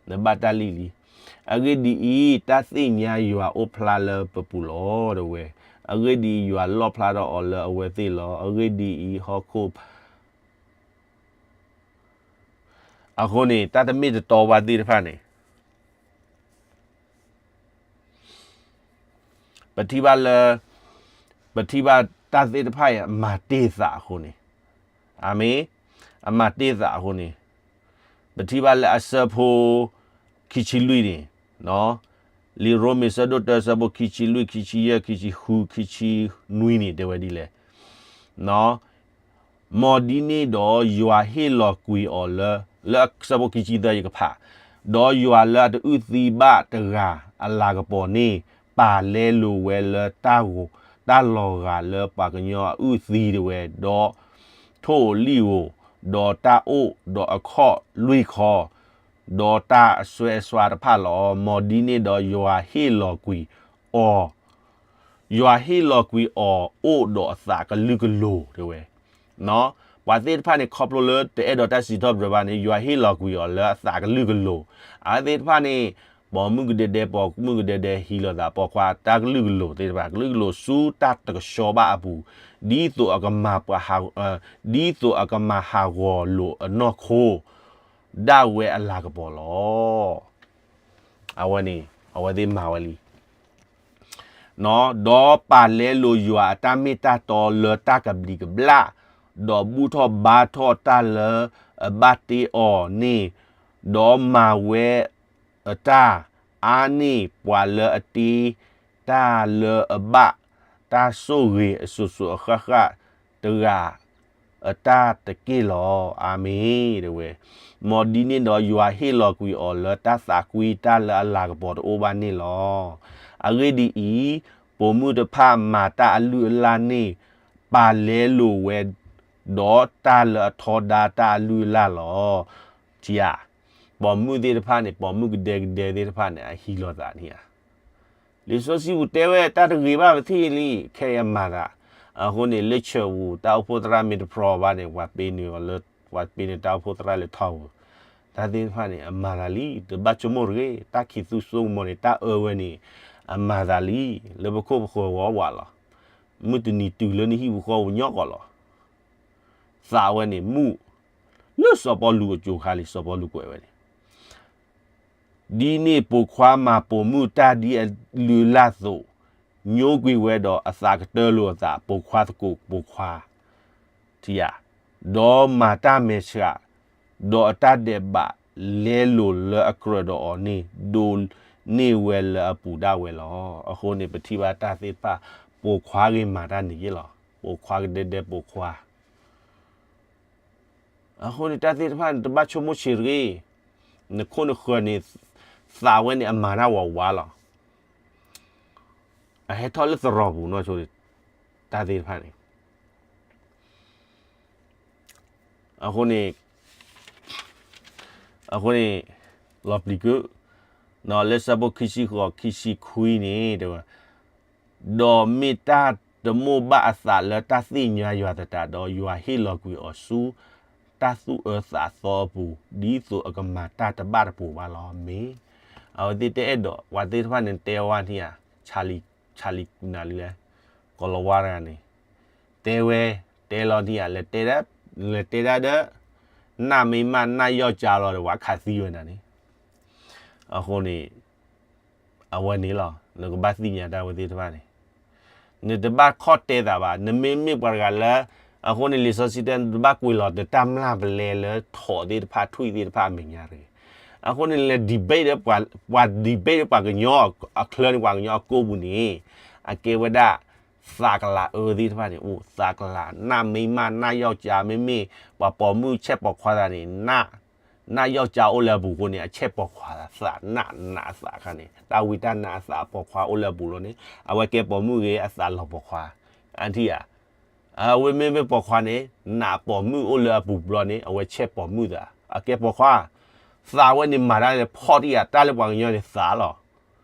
နဘၣ်တၢ်လံၣ်လံ. အဂ့ၢ်ဒ်အံၤ, တၢ်သ့ၣ်ညါယွၤအိၣ်ဖျါလၢပပူၤလီၤ တဲဝဲ, အဂ့ၢ်ဒ်အံၤ, ယွၤလီၣ်ဖျါထီၣ်အီၤလၢအဝဲသ့ၣ်လီၤ. အဂ့ၢ်ဒ်အံၤ, ဟီၣ်ခိၣ် အဃိန့ၣ် တၢ်တမ့ၢ်တတီဘၣ်သ့ၣ်တဖၣ်န့ၣ် ပထံၣ်ဘၣ်လၢ ပထံၣ်ဘၣ်တၢ်သ့ၣ်တဖၣ်အံၤ အမၤတ့ၢ်သးအဃိန့ၣ်, အၤမ့ၣ်, အမၤတ့ၢ်သးအဃိန့ၣ်, ပထံၣ်ဘၣ်လၢအဆၢဖိ ခံဆံလွံၢ်န့ၣ်, လံာ်ရိမ့ၤဆၢဒိၣ်တၢ ဆၢဖိခံဆံလွံၢ် ခံဆံယဲၢ် ခံဆံဃု ခံဆံနွံန့ၣ် တဲဝဲဒ်လဲၣ် မ်ဒ်န့ၣ်ဒီးယွၤဟ့ၣ်လီၤကွံာ်အီၤလၢ, လၢဆၢဖိခံဆံသၢယကဖး, ဒီးယွၤလၢအတအုၣ်သံဘၣ်တဂၤအလၤကပီၤန့ၣ် ပာ်လဲလိာ်ဝဲလၢတၢ်ဂီၤ, တၢ်လီၤဂာ်လၢပှၤကညီအအုၣ်သံတဝဲ, ဒီးထိၣ်ဧိၤလံၣ်ဧိၤ, ဒီးတၢ်အိၣ်, ဒီးအခီၣ်လွံၢ်ခီ, ဒီးတၢ်အစွဲအစွါတဖၣ်လီၤ. မ်ဒ်န့ၣ်ဒီးယွၤဟ့ၣ်လီၤကွံာ်အီၤ ယွၤဟ့ၣ်လီၤကွံာ်အီၤအိၣ်ဒီးအသးကလုာ်ကလိၤတဲဝဲ. ပှၤသ့ၣ်တဖၣ်န့ၣ် ခီဖျိလၢတအဲၣ်ဒိးတၢ်စံးထီၣ်ပတြၢၤဘၣ်န့ၣ် ယွၤဟ့ၣ်လီၤကွံာ်အီၤလၢအသးကလုာ်ကလိၤ. အဝဲသ့ၣ်တဖၣ်န့ၣ် ပိာ်မုၣ်ကဒဲဒဲ ပိာ်မုၣ်ကဒဲဒဲ ဟံးလိာ်သးပိာ်ခွါတၢ်ကလုာ်ကလိၤသ့ၣ်တဖၣ် ကလုာ်ကလိၤဆူတၢ်တကဆှီဘၣ်အပူၤ, ဒ်သိးအကမၤပှၤဟး, ဒ်သိးအကမၤဟးဂီၤလိာ်အနီၢ်ခိ ဒၣ်ဝဲအလၤကပီၤလီၤ. အဝဲန့ၣ် အဝဲသ့ၣ်မၤဝဲလံ. ဒီးပာ်လဲလိာ်ယွၤအတၢ်မ့ၢ်တၢ်တီလၢတၢ်ကဘျံးကဘျၣ်, ဒီးဘူၣ်ထီၣ်ဘါထီၣ်တၢ်လၢအဘၣ်တ့အီၤန့ၣ်, ဒီးမၤဝဲအတၢ်အါန့ၢ်ပှၤလၢအတ့တၢ်လၢအဘၣ်, တၢ်ဆိၣ်ဂ့ၤအစိၤစိၤအဃၣ်ဃၣ်တဂၤ အတၢ်တက့ၢ်လီၤ. အၤမ့ၣ် တဲဝဲ. မ်ဒ်န့ၣ်ဒီးယွၤဟ့ၣ်လီၤကွံာ်အီၤလၢတၢ်သးကွံတၢ်လၢအလၤကပီၤတအိၣ်ဘၣ်န့ၣ်လီၤ. အဂ့ၢ်ဒ်အံၤ, ပိာ်မုၣ်တဖၣ်မၤတၢ်အလုၢ်အလၢ်န့ၣ် ပာ်လဲလိာ်ဝဲ, ဒီးတၢ်လၢအထီဒါတၢ်အလုၢ်အလၢ်လီၤ. ထံဧါ, ပိာ်မုၣ်သ့ၣ်တဖၣ်န့ၣ် ပိာ်မုၣ်ကဒဲကဒဲသ့ၣ်တဖၣ်န့ၣ် အဟံးလိာ်သးန့ၣ်ဧါ. လံာ်စီဆှံပူၤတဲဝဲတၢ်တဂ့ၤဘၣ်ပထံၣ်လံ ခဲအံၤအမၤသး, အဃိန့ၣ် လၢ church ပူၤ တၢ်အိၣ်ဖှိၣ်သရၣ်မ့ၢ်တဖျီဘၣ်န့ၣ် ပှၤပ့ၤန့ၢ်အီၤလၢ, ပှၤပ့ၤန့ၢ်တၢ်အိၣ်ဖှိၣ်သရၣ်လၢထီပူၤ, တၢ်သ့ၣ်တဖၣ်န့ၣ် အမၤသးလံ တဘၣ်ဆိကမိၣ်တဂ့ၤ, တၢ်ခံးသူစိကမီၤန့ၣ် တၢ်အၢဝဲန့ၣ် အမၤသးလံ, လၢပခိၣ်ပဃၢၤဝဲဝးလီၤ. မုၢ်တနံၤတုၤလၢနဟံၣ်ပူၤဃီပူၤညီကီးလီၤ. သးဝဲန့ၣ်မုၣ်, လၢစီၤပီလူးအစိၤခါလံ စီၤပီလူးကွဲးဝဲန့ၣ် ဒ်န့ၣ်ပိာ်ခွါမၤပိာ်မုၣ်တၢ်ဒ်အလုၢ်အလၢ်အသိး, ညိကွံာ်ဝဲဒီးအသးကတၢၢ်လိာ်အသး ပိာ်ခွါသကိးပိာ်ခွါ, ထံဧါ, ဒီးမၤတၢ်မဲာ်ဆှး, ဒီးအတၢ်ဒဲးဘးလဲလိာ်လၢအကြၢးဒီးအီၤန့ၣ် ဒိးန့ၢ်ဝဲလၢအပူၤဒၣ်ဝဲလီၤ. အဃိန့ၣ် ပထံၣ်ဘၣ်တၢ်သ့ၣ်တဖၣ် ပိာ်ခွါဂ့ၤမၤတၢ်န့ၣ်ယ့ၣ်လီၤ. ပိာ်ခွါကဒဲဒဲပိာ်ခွါ အဃိန့ၣ် တၢ်သ့ၣ်တဖၣ်န့ၣ် တဘၣ်ဆိကမိၣ်ဆံးတဂ့ၤ, နခိၣ်နဃၢၤန့ၣ် သးဝဲန့ၣ်အမၤတၢ်ဝးဝးလီၤ. အဟဲထီၣ်လၢသရိာ်ပူၤနီၢ်ဆိ, တၢ်သ့ၣ်တဖၣ်န့ၣ်, အဃိန့ၣ်, အဃိန့ၣ်, လီၤပျံၤကု, လၢဆၢဖိခံဆံဃိးခံဆံခွံန့ၣ် တဲဝဲ ဒီးမ့ၢ်တၢ်တမိၣ်ဘၣ်အသးလၢတၢ်သ့ၣ်ညါယွၤသတးဒီး ယွၤဟ့ၣ်လီၤကွံာ်အီၤဆူ တၢ်သူၣ်အၢသးသီအပူၤ ဒ်သိးအကမၤတၢ်တဘၣ်တပူၤဘၣ်လီၤ. မ့ၢ်, အဝဲသ့ၣ်တအဲၣ်ဒိး ပှၤသ့ၣ်တဖၣ်န့ၣ် တဲဝဲန့ၣ်ဧါ, ဆၣ်လံၤ, ဆၣ်လံၤနၤလံလဲၣ်, ကိၤလၤဝါတဂၤန့ၣ်, တဲဝဲ, တဲလီၤန့ၣ်ဧါ, လဲၤတဲဒၣ်, လဲၤတဲဒၣ်ဒီး နၢ်မ့ၢ်မးနၢ်ယီၢ်ကၠါလီၤဒီး ပှၤခးသံဝဲဒၣ်န့ၣ်, အဃိန့ၣ် အဝဲန့ၣ်လီၤ. နကဘၣ်သ့ၣ်ညါတၢ်ဝဲသ့ၣ်တဖၣ်န့ၣ်, နတဘၣ်ခီၣ်တဲသးဘၣ်. နမ့မ့ၢ်ပှၤတဂၤလၢ, အဃိန့ၣ် လံာ်စီဆှံတဲ နတဘၣ်ကွံာ်လီၤ နတၢ်မျၢ်ပလဲလၢထိးသ့ၣ်တဖၣ် ထွံၣ်သ့ၣ်တဖၣ်အမဲာ်ညါတဂ့ၤ. အဃိန့ၣ် လဲၤ debate ဒီးပှၤ, ပှၤ debate ဒီးပှၤကညီအချၢန့ၣ် ပှၤကညီအကိးပူၤန့ၣ်, အကဲဝဲဒၣ် သးကလၤအၢသ့ၣ်တဖၣ်န့ၣ် အိၣ် သးကလၤ နၢ်မ့ၢ်မး နၢ်ယီၢ်ကၠါ မ့မ့ၢ် ပှၤပိာ်မုၣ်ဆဲးပိာ်ခွါသးန့ၣ် နၢ် နၢ်ယီၢ်ကၠါအိၣ်လၢအပူၤအဃိန့ၣ် အဆဲးပိာ်ခွါသး သးနးနးအသးအခါန့ၣ် တၢ်ဝံတၢ်နါအသးအပိာ်ခွါအိၣ်လၢအပူၤလီၤန့ၣ် အဝဲကဲပိာ်မုၣ်ဂ့ၤ အသးလီၤပိာ်ခွါ, အထံၣ်ဧါ. အဝဲမ့မ့ၢ်ပိာ်ခွါန့ၣ် နးပိာ်မုၣ်အိၣ်လၢအပူၤဘျီန့ၣ် အဝဲဆဲးပိာ်မုၣ်သး အကဲပိာ်ခွါ, သးဝဲန့ၣ်မၤတၢ်လၢဖီၣ်တံၢ်ဧါ တၢ်လၢပှၤကညီန့ၣ်သးလီၤ.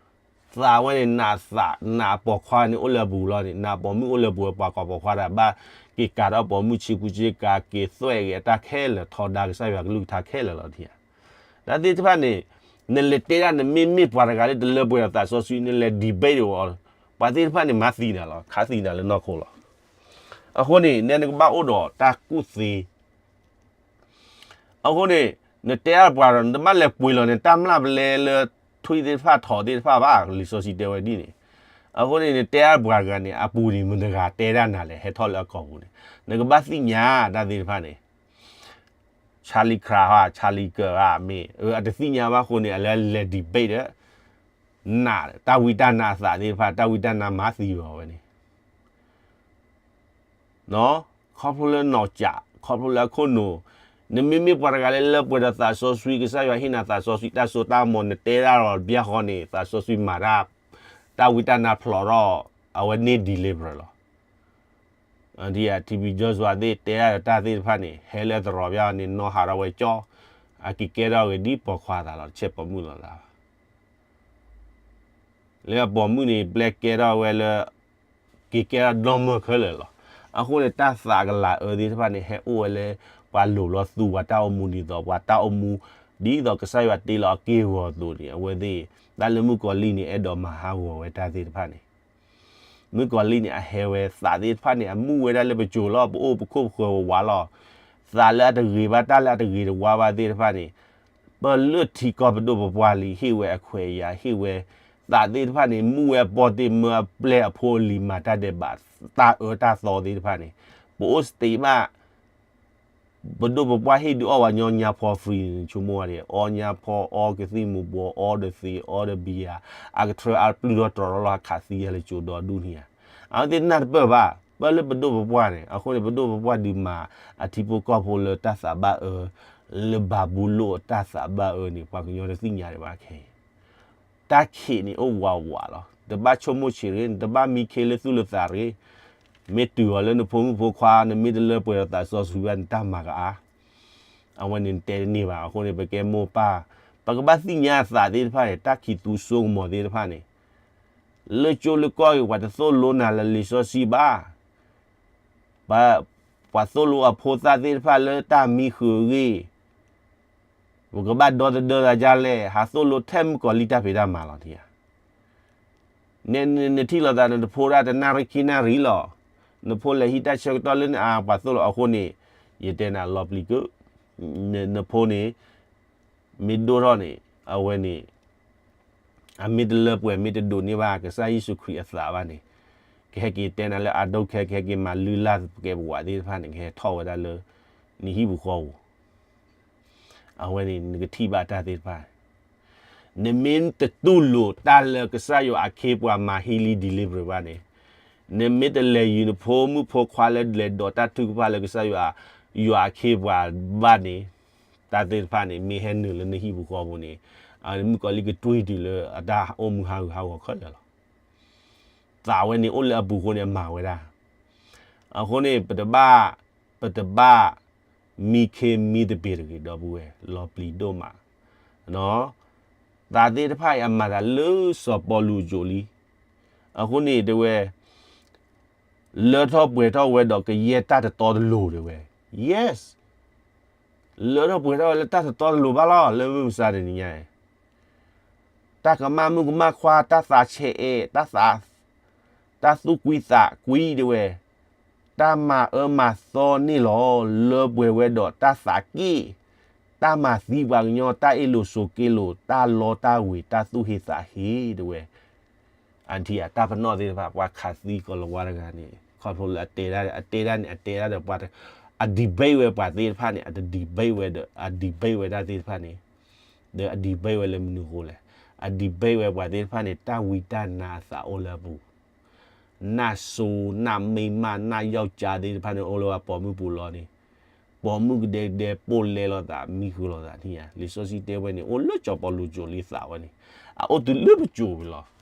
သးဝဲန့ၣ် နးသး နးပိာ်ခွါန့ၣ်အိၣ်လၢအပူၤလီၤန့ၣ် နးပိာ်မုၣ်အိၣ်လၢအပူၤ ပှၤကိးပိာ်ခွါတၢ် ဘၣ်က့ၤကၤထီၣ်ပိာ်မုၣ်ဆ့ကူဆ့ကၤ က့ၤသွဲၣ်ဂ့ၤအတၢ်ခဲလၢာ် ထီဒါကစၢ်ယွၤကလုၢ်ကထါခဲလၢာ်လီၤ ထံၣ်ဧါ. တၢ်သ့ၣ်တဖၣ်န့ၣ် နလဲၤတဲဒၣ် နမ့မ့ၢ်ပှၤတဂၤလၢတလၢပှဲၤဒီးသးစီဆှံ နလဲၤ debate ဒီး ပှၤသ့ၣ်တဖၣ်န့ၣ် မၤသံနၤလီၤ ခးသံနၤလၢနီၢ်ခိလီၤ. အဃိန့ၣ် နဲနကဘၣ်အိၣ်ဒီးတၢ်ကူၣ်သ့ အဃိန့ၣ် နတဲအါပှၤဒီး နတဘၣ်လဲၤပှ့ၤလီၤန့ၣ် တၢ်မျၢ်ပလဲလၢ ထွံၣ်သ့ၣ်တဖၣ်ထီးသ့ၣ်တဖၣ်ဘၣ် လံာ်စီဆှံတဲဝဲဒ်န့ၣ်. အဃိန့ၣ် နတဲအါပှၤတဂၤန့ၣ် အပူၤန့ၣ် မတၤတဂၤတဲဒၣ်နၤလဲၣ် ဟဲထီၣ်လၢအကီၢ်ပူၤန့ၣ် နကဘၣ်သ့ၣ်ညါတၢ်သ့ၣ်တဖၣ်န့ၣ် Charlie Kirk ဧါ Charlie Kirk ဧါ မ့ၢ် အတသ့ၣ်ညါဘၣ်အဃိန့ၣ် အလဲၤလဲၤ debate ဒီး နး တၢ်ဝံတၢ်နါအသးသ့ၣ်တဖၣ် တၢ်ဝံတၢ်နါမၤသံအီၤဝဲန့ၣ် ခီဖျိလၢနီၢ်ကၠး ခီဖျိလၢအခိၣ်နူာ်, နမ့မ့ၢ်ပှၤတဂၤလၢ လၢပှဲၤဒီးသးစီဆှံ ကစၢ်ယွၤဟ့ၣ်နၤသးစီဆှံ တၢ်စိတၢ်ကမီၤ နတဲဒၣ်ဒီး ဘၣ်ဃီန့ၣ် သးစီဆှံမၤတၢ် တၢ်ဝံတၢ်နါဖျိးထီၣ် အဝဲန့ၢ် deliver လီၤ. ဒ် TB Joshua သ့ၣ်တဲဒၣ်ဒီးတၢ်သ့ၣ်တဖၣ်န့ၣ် ဟဲလၢသရိာ်ဘၣ်န့ၣ် နီၢ်ဟးထီၣ်ဝဲကၠီ, အက့ၤကဲထီၣ်ဂ့ၤဒ်ပိာ်ခွါသးလီၤ တဆဲးပိာ်မုၣ်လီၤသးဘၣ် လၢအပိာ်မုၣ်န့ၣ် ပျဲကဲထီၣ်ဝဲလၢ က့ၤကဲထီၣ်နီၢ်မၢၢ်ခဲလၢာ်လီၤ. အဃိန့ၣ် တၢ်သးကလၤအၢသ့ၣ်တဖၣ်န့ၣ် ဟဲအိၣ်ဝဲလၢ ပှၤလိၤလီၤသူ ပှၤတၢ်အိၣ်မူဒ်သိး ပှၤတၢ်အိၣ်မူ ဒ်သိးကစၢ်ယွၤတ့လီၤအက့ၢ်အဂီၤအသိးန့ၣ် အဝဲသ့ၣ် တၢ်လၢမုၣ်ကီၤလံၢ်န့ၣ် အဲၣ်ဒိးမၤဟးဂီၤဝဲတၢ်သ့ၣ်တဖၣ်န့ၣ် မုၣ်ကီၤလံၢ်န့ၣ် အဟဲဝဲသးသ့ၣ်တဖၣ်န့ၣ် အမူဝဲဒၣ်လၢပစိၤလီၤ ပအိၣ်ပခိၣ်ပဃၢၤဝးဝးလီၤ. သးလၢအတဂ့ၤဘၣ် တၢ်လၢအတဂ့ၤတဝါဘၣ်သ့ၣ်တဖၣ်န့ၣ် ပလၢထံကီၢ်ပဒိၣ်ပပှၢ်လံ ဟ့ၣ်ဝဲအခွဲးအယာ် ဟ့ၣ်ဝဲ သးသ့ၣ်တဖၣ်န့ၣ် မူဝဲအပီၢ်တ့ၢ်မၢအပျဲၢ်အဖိအလံၤမၤတၢ်ဒဲးဘး တၢ်အၢတၢ်သီသ့ၣ်တဖၣ်န့ၣ် ပအိၣ်စတ့းဘၣ် ပဒိၣ်ပပှၢ်ဟ့ၣ်ဒုးအီၣ်ဝဲညီညါဖီ free န့ၣ် ဆိကမိၣ်ဝဲဒၣ် အီညါဖီ အီကသံၣ်မူၤဘှီး အီဒီးသ့ အီဒီးဘံယၤ အကထြၢအပျုၢ်ထီၣ်တြီၤထီၣ်လီၤ ခးသံယၤလၢကၠိဒီဒူၣ်န့ၣ်ဧါ. အဝဲသ့ၣ်နၢ်တပၢၢ်ဘၣ် ပၢၢ်လၢပဒိၣ်ပပှၢ်န့ၣ် အဃိန့ၣ် ပဒိၣ်ပပှၢ်ဒုးမၤအထံဖိကီၢ်ဖိလၢတၢ်သးဘၣ်အၢ လၢဘၤဘူလိၣ်အတၢ်သးဘၣ်အၢန့ၣ် ပှၤကညီတသ့ၣ်ညါဒံးဘၣ်ခဲအံၤ တၢ်ခံးန့ၣ်အိၣ်ဝးဝးလီၤ. တဘၣ်ဆိကမိၣ်ဆံးရ့ နတဘၣ်မံခ့လၢသူၣ်လၢသးရ့, မ့ၢ်တုၤအီၤလၢနဖိမုၣ်ဖိခွါ နမ့ၢ်တလၢပှဲၤဒီးသးစီဆှံဘၣ် နတၢ်မၤကအါ, အဝဲန့ၣ်နတဲတန့ၢ်ဘၣ်. အဃိန့ၣ် ပကဲမိၢ်ပၢ် ပကဘၣ်သ့ၣ်ညါအသးသ့ၣ်တဖၣ်န့ၣ် တၢ်ခံးသူစိကမီၤသ့ၣ်တဖၣ်န့ၣ် လၢကၠိလၢကီၢ်ဂ့ၤ ပှၤတသိၣ်လိနၤလၢလံာ်စီဆှံဘၣ် ပှၤသိၣ်လိအဖိသၣ်သ့ၣ်တဖၣ်လၢတၢ်မံဃုာ်အဂ့ၢ်, ပကဘၣ်ဒီသဒၢသးဒ်လဲၣ်, ဟးသိၣ်လိထဲမုၣ်ကီၤလံၢ်တၢ်ဖံးတၢ်မၤလီၤ. နထံၣ်လိာ်သး နတဖိဒၣ်တနၣ်ရံၣ်ခံနၣ်ရံၣ်လီၤ. နဖိလဲၤဟံးတၢ်ဆၢကတီၢ်လၢနအပှၤသိၣ်လိအဃိန့ၣ်, ယတဲနၤလီၤပျံၤကု, နဖိန့ၣ် မ့ၢ်ဒိၣ်ထီၣ်န့ၣ် အဝဲန့ၣ် အမ့ၢ်တလၢပှဲၤ မ့ၢ်တဒိးန့ၢ်ဘၣ်ကစၢ်ယ့ၣ်ၡူးခရံာ်အသးဘၣ်န့ၣ်, ကဟဲက့ၤတဲနၤလၢအဒိၣ်ခဲ ကဟဲက့ၤမၤလုၢ်လၢ်ပကဲပဝးသ့ၣ်တဖၣ်န့ၣ် ကဟဲထီၣ်ဝဲဒၣ်လၢ နဟံၣ်ပူၤဃီပူၤ, အဝဲန့ၣ် နကထံၣ်ဘၣ်တၢ်သ့ၣ်တဖၣ် နမ့ၢ်တတူၢ်လိာ်တၢ်လၢကစၢ်ယွၤအခ့အပှၤမၤဟ့ၣ်လံ deliver ဘၣ်န့ၣ်, နမ့ၢ်တလဲၤယုၤနဖိမုၣ်ဖိခွါလၢလဲၤဒိးတၢ်ထုကဖၣ်လၢကစၢ်ယွၤ, ယွၤအခ့အပှၤဘၣ်န့ၣ်, တၢ်သ့ၣ်တဖၣ်န့ၣ် မ့ၢ်ဟဲနုာ်လၢနဟံၣ်ပူၤဃီပူၤန့ၣ်, မုၣ်ကီၤလံၢ်ကတွံၢ်တုၤလၢအတၢ်အိၣ်မူဟးဂူာ်ဟးဂီၤခဲလၢာ်လီၤ. သးဝဲန့ၣ်အိၣ်လၢအပူၤအဃိန့ၣ် အမၤဝဲဒၣ်. အဃိန့ၣ် ပတဘၣ်, ပတဘၣ်မံခ့မံသပ့ၤတဂ့ၤ ဒီပုၢ်ဝဲၢ် လီၤပျံၤဒိၣ်မး. သးသ့ၣ်တဖၣ်အံၤအမၤသးလၢစီၤပီလူးအစိၤလံ. အဃိန့ၣ်တဲဝဲ လၢထီၣ်ပှဲၤထီၣ်ဝဲဒီးကယဲၢ်တၢ်တတီတလိၤတဲဝဲ. Yes, လၢထီၣ်ပှဲၤထီၣ်ဝဲလၢတၢ်တတီတလိၤဘၣ်လီၤ လၢမုၢ်မဆါတနံၤညါအံၤ တၢ်ကမၣ်မုၣ်ကမၣ်ခွါ တၢ်သးဆဲးအဲး တၢ်သး, တၢ်သူၣ်ကွံသးကွံတဲဝဲ, တၢ်မၤအၢမၤသီန့ၣ်လီၤ. လၢပှဲၤဝဲဒီးတၢ်သးက့ၣ်, တၢ်မၤသံပှၤကညီ, တၢ်အ့ၣ်လိာ်ဆိးက့လိာ်, တၢ်လီတၢ်ဝ့ၤ, တၢ်သူၣ်ဟ့သးဟ့တဲဝဲ. အထံၣ်ဧါ တၢ်ပနီၣ်သ့ၣ်တဖၣ် ပှၤခးသံကီၤလၤဝါတဂၤန့ၣ် ခီဖျိလၢအတဲဒၣ်, အတဲဒၣ်န့ၣ် အတဲဒၣ်ဒီးပှၤ, အ debate ဝဲပှၤသ့ၣ်တဖၣ်န့ၣ် အတ debate ဝဲဒီး အ debate ဝဲဒၣ်သ့ၣ်တဖၣ်န့ၣ်, ဒီးအ debate ဝဲလၢမနုၤအဃိလဲၣ်. အ debate ဝဲပှၤသ့ၣ်တဖၣ်န့ၣ် တၢ်ဝံတၢ်နါအသးအိၣ်လၢအပူၤ, နၢ်စိ, နၢ်မိၢ်မး, နၢ်ယီၢ်ကၠါသ့ၣ်တဖၣ်န့ၣ် အိၣ်လၢပှၤပိာ်မုၣ်ပူၤလီၤန့ၣ်, ပိာ်မုၣ်ကဒဲကဒဲ ပိၢ်လဲလိာ်သး မံဃုာ်လိာ်သးန့ၣ်ဧါ. လံာ်စီဆှံတဲဝဲန့ၣ် အိၣ်လၢစီၤပီလူးစိၤလံသးဝဲန့ၣ်, အအိၣ်တုၤလၢပစိၤဝဲလီၤ.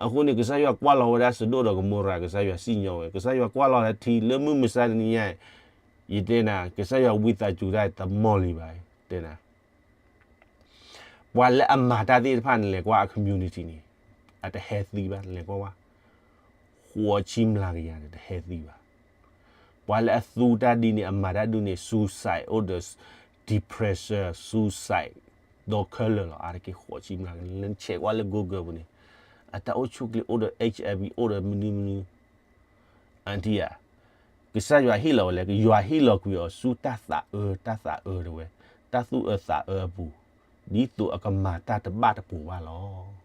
အဃိန့ၣ် ကစၢ်ယွၤကွၢ်လီၤဝဲဒၣ်စဒိၣ်ဒီးကမိရၤ ကစၢ်ယွၤစံၣ်ညီၣ်ဝဲ, ကစၢ်ယွၤကွၢ်လီၤလၢထံလၢမုၢ်မဆါတနံၤညါအံၤ, ယတဲနၤ ကစၢ်ယွၤဝံသးစူၤတၢ်တမီၢ်လံဘၣ်, တဲနၤ ပှၤလၢအမၤတၢ်သ့ၣ်တဖၣ်န့ၣ် လဲၤကွၢ်အ community န့ၣ်, အတ healthy ဘၣ်, လဲၤကွၢ်ဝဲ, ဃိးဆံမျးကယၤန့ၣ် တ healthy ဘၣ်. ပှၤလၢအသူတၢ်ဒ်န့ၣ် အမၤတၢ်ဒ်န့ၣ် suicide အိၣ်ဒီး depression, suicide ဒီးခဲလၢာ်လီၤ. အါတက့ၢ်ဃိးဆံမျးကယၤ လၢနဆဲးကွၢ်လၢ Google ပူၤန့ၣ်, အတၢ်အိၣ်ဆူၣ်ချ့ အိၣ်ဒီး HIV အိၣ်ဒီးမနုၤမနုၤ အထံၣ်ဧါ. ကစၢ်ယွၤဟ့ၣ်လီၤဝဲလဲၣ်, ယွၤဟ့ၣ်လီၤကွံာ်အီၤဆူတၢ်သးအၢ, တၢ်သးအၢတဲဝဲ, တၢ်သူၣ်အၢသးအၢအပူၤ, ဒ်သိးအကမၤတၢ်တဘၣ်တပူၤဘၣ်လီၤ.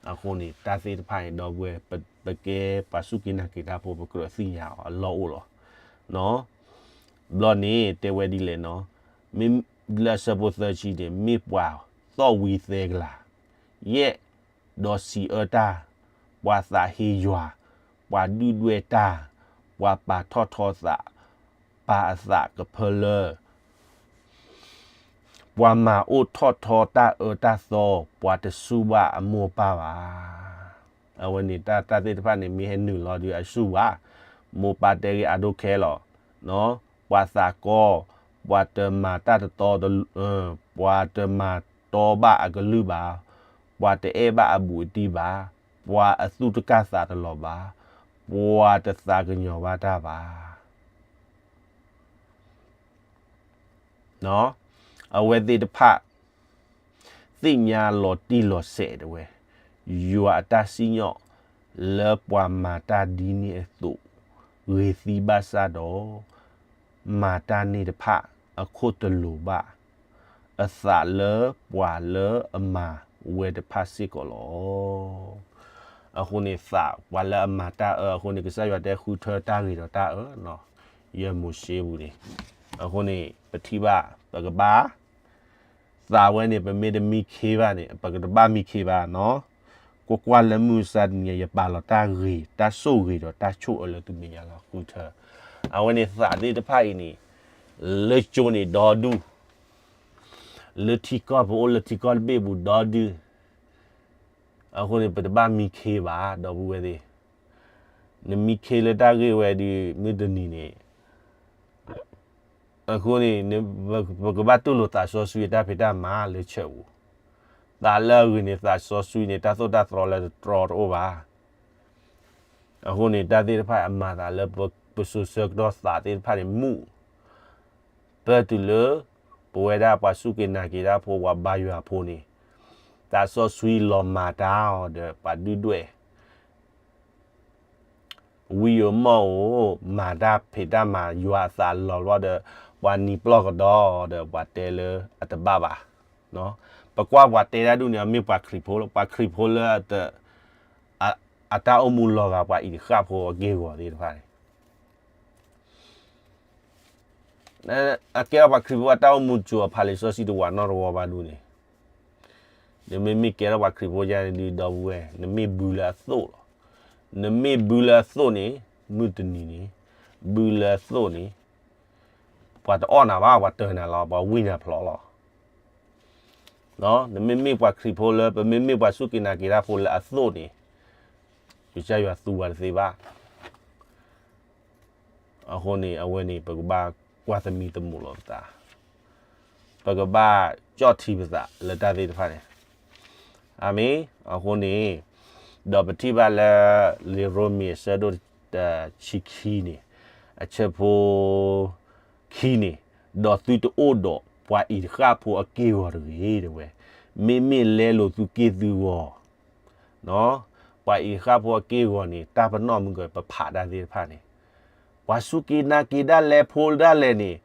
အဃိန့ၣ် တၢ်သ့ၣ်တဖၣ်န့ၣ် ဒီပုၢ်ဝဲၢ် ပကဲပှၤစူၢ်က့ၤနာ်က့ၤတၢ်ဖိ ပကြၢးသ့ၣ်ညါအီၤအလီၢ်အိၣ်လီၤ. ဘျီန့ၣ် တဲဝဲဒ်လဲၣ်နီၤ, မ့ၢ်လၢအဆၢဖိသၢဆံန့ၣ် မ့ၢ်ပှၤသီၣ်ဝံသဲကလၤ, ယဲၢ်, ဒီးစံးအၢတၢ်, ပှၤသးဟ့ယွၤ, ပှၤဒုၣ်ဒွဲၣ်တၢ်, ပှၤပာ်ထီၣ်ထီသး, ပာ်အသးကဖၢလၢ ပှၤမၤအိၣ်ထီၣ်ထီတၢ်အၢတၢ်သီ, ပှၤတစူၢ်ဘၣ်အမိၢ်အပၢ်ဘၣ်. အဝဲန့ၣ်တၢ် တၢ်သ့ၣ်တဖၣ်န့ၣ် မ့ၢ်ဟဲနုာ်လီၤဒီးအစူၢ်ဘၣ်, မိၢ်ပၢ်တဲဂ့ၤ I don't care လီၤ. ပှၤသးကီ, ပှၤတမၤတၢ်တတီတလိၤ, ပှၤတမၤတီဘၣ်အကလုၢ်ဘၣ်, ပှၤတအဲၣ်ဘၣ်အဘူးအတံၢ်ဘၣ်, ပှၤအသူၣ်တကၢ်သးတလီၤဘၣ်, ပှၤတသးကညီၤဘၣ်တၢ်ဘၣ်. အဝဲသ့ၣ်တဖၣ် သ့ၣ်ညါလီၤတံၢ်လီၤဆဲးတဲဝဲ, ယွၤအတၢ်စံၣ်ညီၣ်လၢပှၤမၤတၢ်ဒ်န့ၣ်အသိး, ဂ့ၤသံဘၣ်ဆၣ်ဒီး, မၤတၢ်န့ၣ်တဖၣ်အခိၣ်တလိၤဘၣ်, အသးလၢပှၤလၢအမၤဝဲတဖၣ်စ့ၢ်ကီးလီၤ. အဃိန့ၣ် သးပှၤလၢအမၤတၢ်အၢ အဃိန့ၣ် ကစၢ်ယွၤတဲဃုထၢတၢ်ဂ့ၤဒီးတၢ်အၢ, ယဲၢ်မိၤၡ့ပူၤန့ၣ်, အဃိန့ၣ် ပထံၣ်ဘၣ် ပကဘၣ် သးဝဲန့ၣ် ပမ့ၢ်တမံခ့ဘၣ်န့ၣ် ပကတဘၣ်မံခ့ဘၣ်နီၤ. ကွၢ်ကွၢ်လၢမုၢ်မဆါတနံၤ ယပာ်လီၤတၢ်ဂ့ၤ တၢ်ဆိၣ်ဂ့ၤဒီးတၢ်ဆိၣ်အၢလၢသုမဲာ်ညါလီၤဃုထၢ. အဝဲန့ၣ်သးသ့ၣ်တဖၣ်အံၤန့ၣ် လၢကၠိန့ၣ်ဒီဒူၣ်, လၢထံကီၢ်ပအိၣ်လၢထံကီၢ်တဘ့ၣ်ပူၤဒီဒူၣ်. အဃိန့ၣ် ပတဘၣ်မံခ့ဘၣ် ဒီပုၢ်ဝဲၢ်သ့ၣ်, နမံခ့လၢတၢ်ဂ့ၢ်ဝဲဒီး မုၢ်တနံၤန့ၣ် အဃိန့ၣ် ပကဘၣ်တူၢ်လိာ်သးစီဆှံအတၢ်ဖံးတၢ်မၤလၢ church ပူၤ, သးလၢအဂ့ၤန့ၣ် သးစီဆှံန့ၣ် တၢ်သိၣ်တၢ်သီလၢတတြီတအိၣ်ဘၣ်. အဃိန့ၣ် တၢ်သ့ၣ်တဖၣ်အမၤသးလၢပစိၤဆၢကတီၢ်သးသ့ၣ်တဖၣ်န့ၣ် မူၣ် ပၢၢ်တုၤလၢ ပဝဲဒၣ်ပှၤစူၢ်က့ၤနာ်က့ၤတၢ်ဖိ ပှၤဘါယွၤဖိန့ၣ် သးစီဆှံလီၤမၤတၢ်အီၤဒီး ပှၤဒုၣ်ဒွဲၣ် ဝံယိၤမီၣ်ဧိၤ မၤတၢ်ဖံးတၢ်မၤယွၤအသးလီၤဘျီဒီး ပှၤနံၤပျီၢ်ကဒီးဒီး ပှၤတဲလၢအတဘၣ်ဘၣ်. ပကွၢ်ပှၤတဲတၢ်ဒူၣ်န့ၣ် အမ့ၢ်ပှၤခရံာ်ဖိလီၤ, ပှၤခရံာ်ဖိလၢ အတၢ်အိၣ်မူလီၤဂာ်ပှၤအံၤတဃၣ်ဖိအက့ၢ်အဂီၤသ့ၣ်တဖၣ်န့ၣ် အကဲထီၣ်ပှၤခရံာ်ဖိအတၢ်အိၣ်မူစှၤအဖးလံာ်စီဆှံတဝးနီတဝီဘၣ်ဒူၣ်န့ၣ်, နမ့မ့ၢ်ကဲထီၣ်ပှၤခရံာ်ဖိယါန့ၣ်ဒုး ဒီပုၢ်ဝဲၢ် နမ့ၢ်ဘုလၢအသိၣ်လီၤ. နမ့ၢ်ဘုလၢအသိၣ်န့ၣ် မုၢ်တနံၤန့ၣ် ဘုလၢအသိၣ်န့ၣ် ပှၤတအီၣ်နၤဘၣ်, ပှၤတၢၤနၤလီၤ, ပှၤဝံနၤဖျိလီၤ. နမ့မ့ၢ်ပှၤခရံာ်ဖိလၢ ပမ့မ့ၢ်ပှၤစူၢ်က့ၤနာ်က့ၤတၢ်ဖိလၢအသိၣ်န့ၣ် ကစၢ်ယွၤသူပှၤတသ့ဘၣ်. အဃိန့ၣ် အဝဲန့ၣ် ပကဘၣ်ကွၢ်သမံသမိးလီၤပသး, ပကဘၣ်ကၠီၣ်ထံပသးလၢတၢ်သ့ၣ်တဖၣ်န့ၣ်. အၤမ့ၣ်. အဃိန့ၣ် ဒီးပထံၣ်ဘၣ်လၢ လံာ်ရိမ့ၤအဆၢဒိၣ်တဆံခံန့ၣ် အဆၢဖိခံန့ၣ်, ဒီးသုတအိၣ်ဒီးပှၤအံၤတဃၣ်ဖိအက့ၢ်အဂီၤတဂ့ၤ တဲဝဲ, မ့မ့ၢ်လဲလိာ်သုက့ၢ်သုဂီၤ ပှၤအံၤတဃၣ်ဖိအက့ၢ်အဂီၤန့ၣ် တၢ်ပနီၣ်မုၢ်ကပဖးတၢ်သ့ၣ်တဖၣ်န့ၣ်, ပှၤစူၢ်က့ၤနာ်က့ၤဒၣ်လဲာ်ဖိဒၣ်လဲာ်န့ၣ်,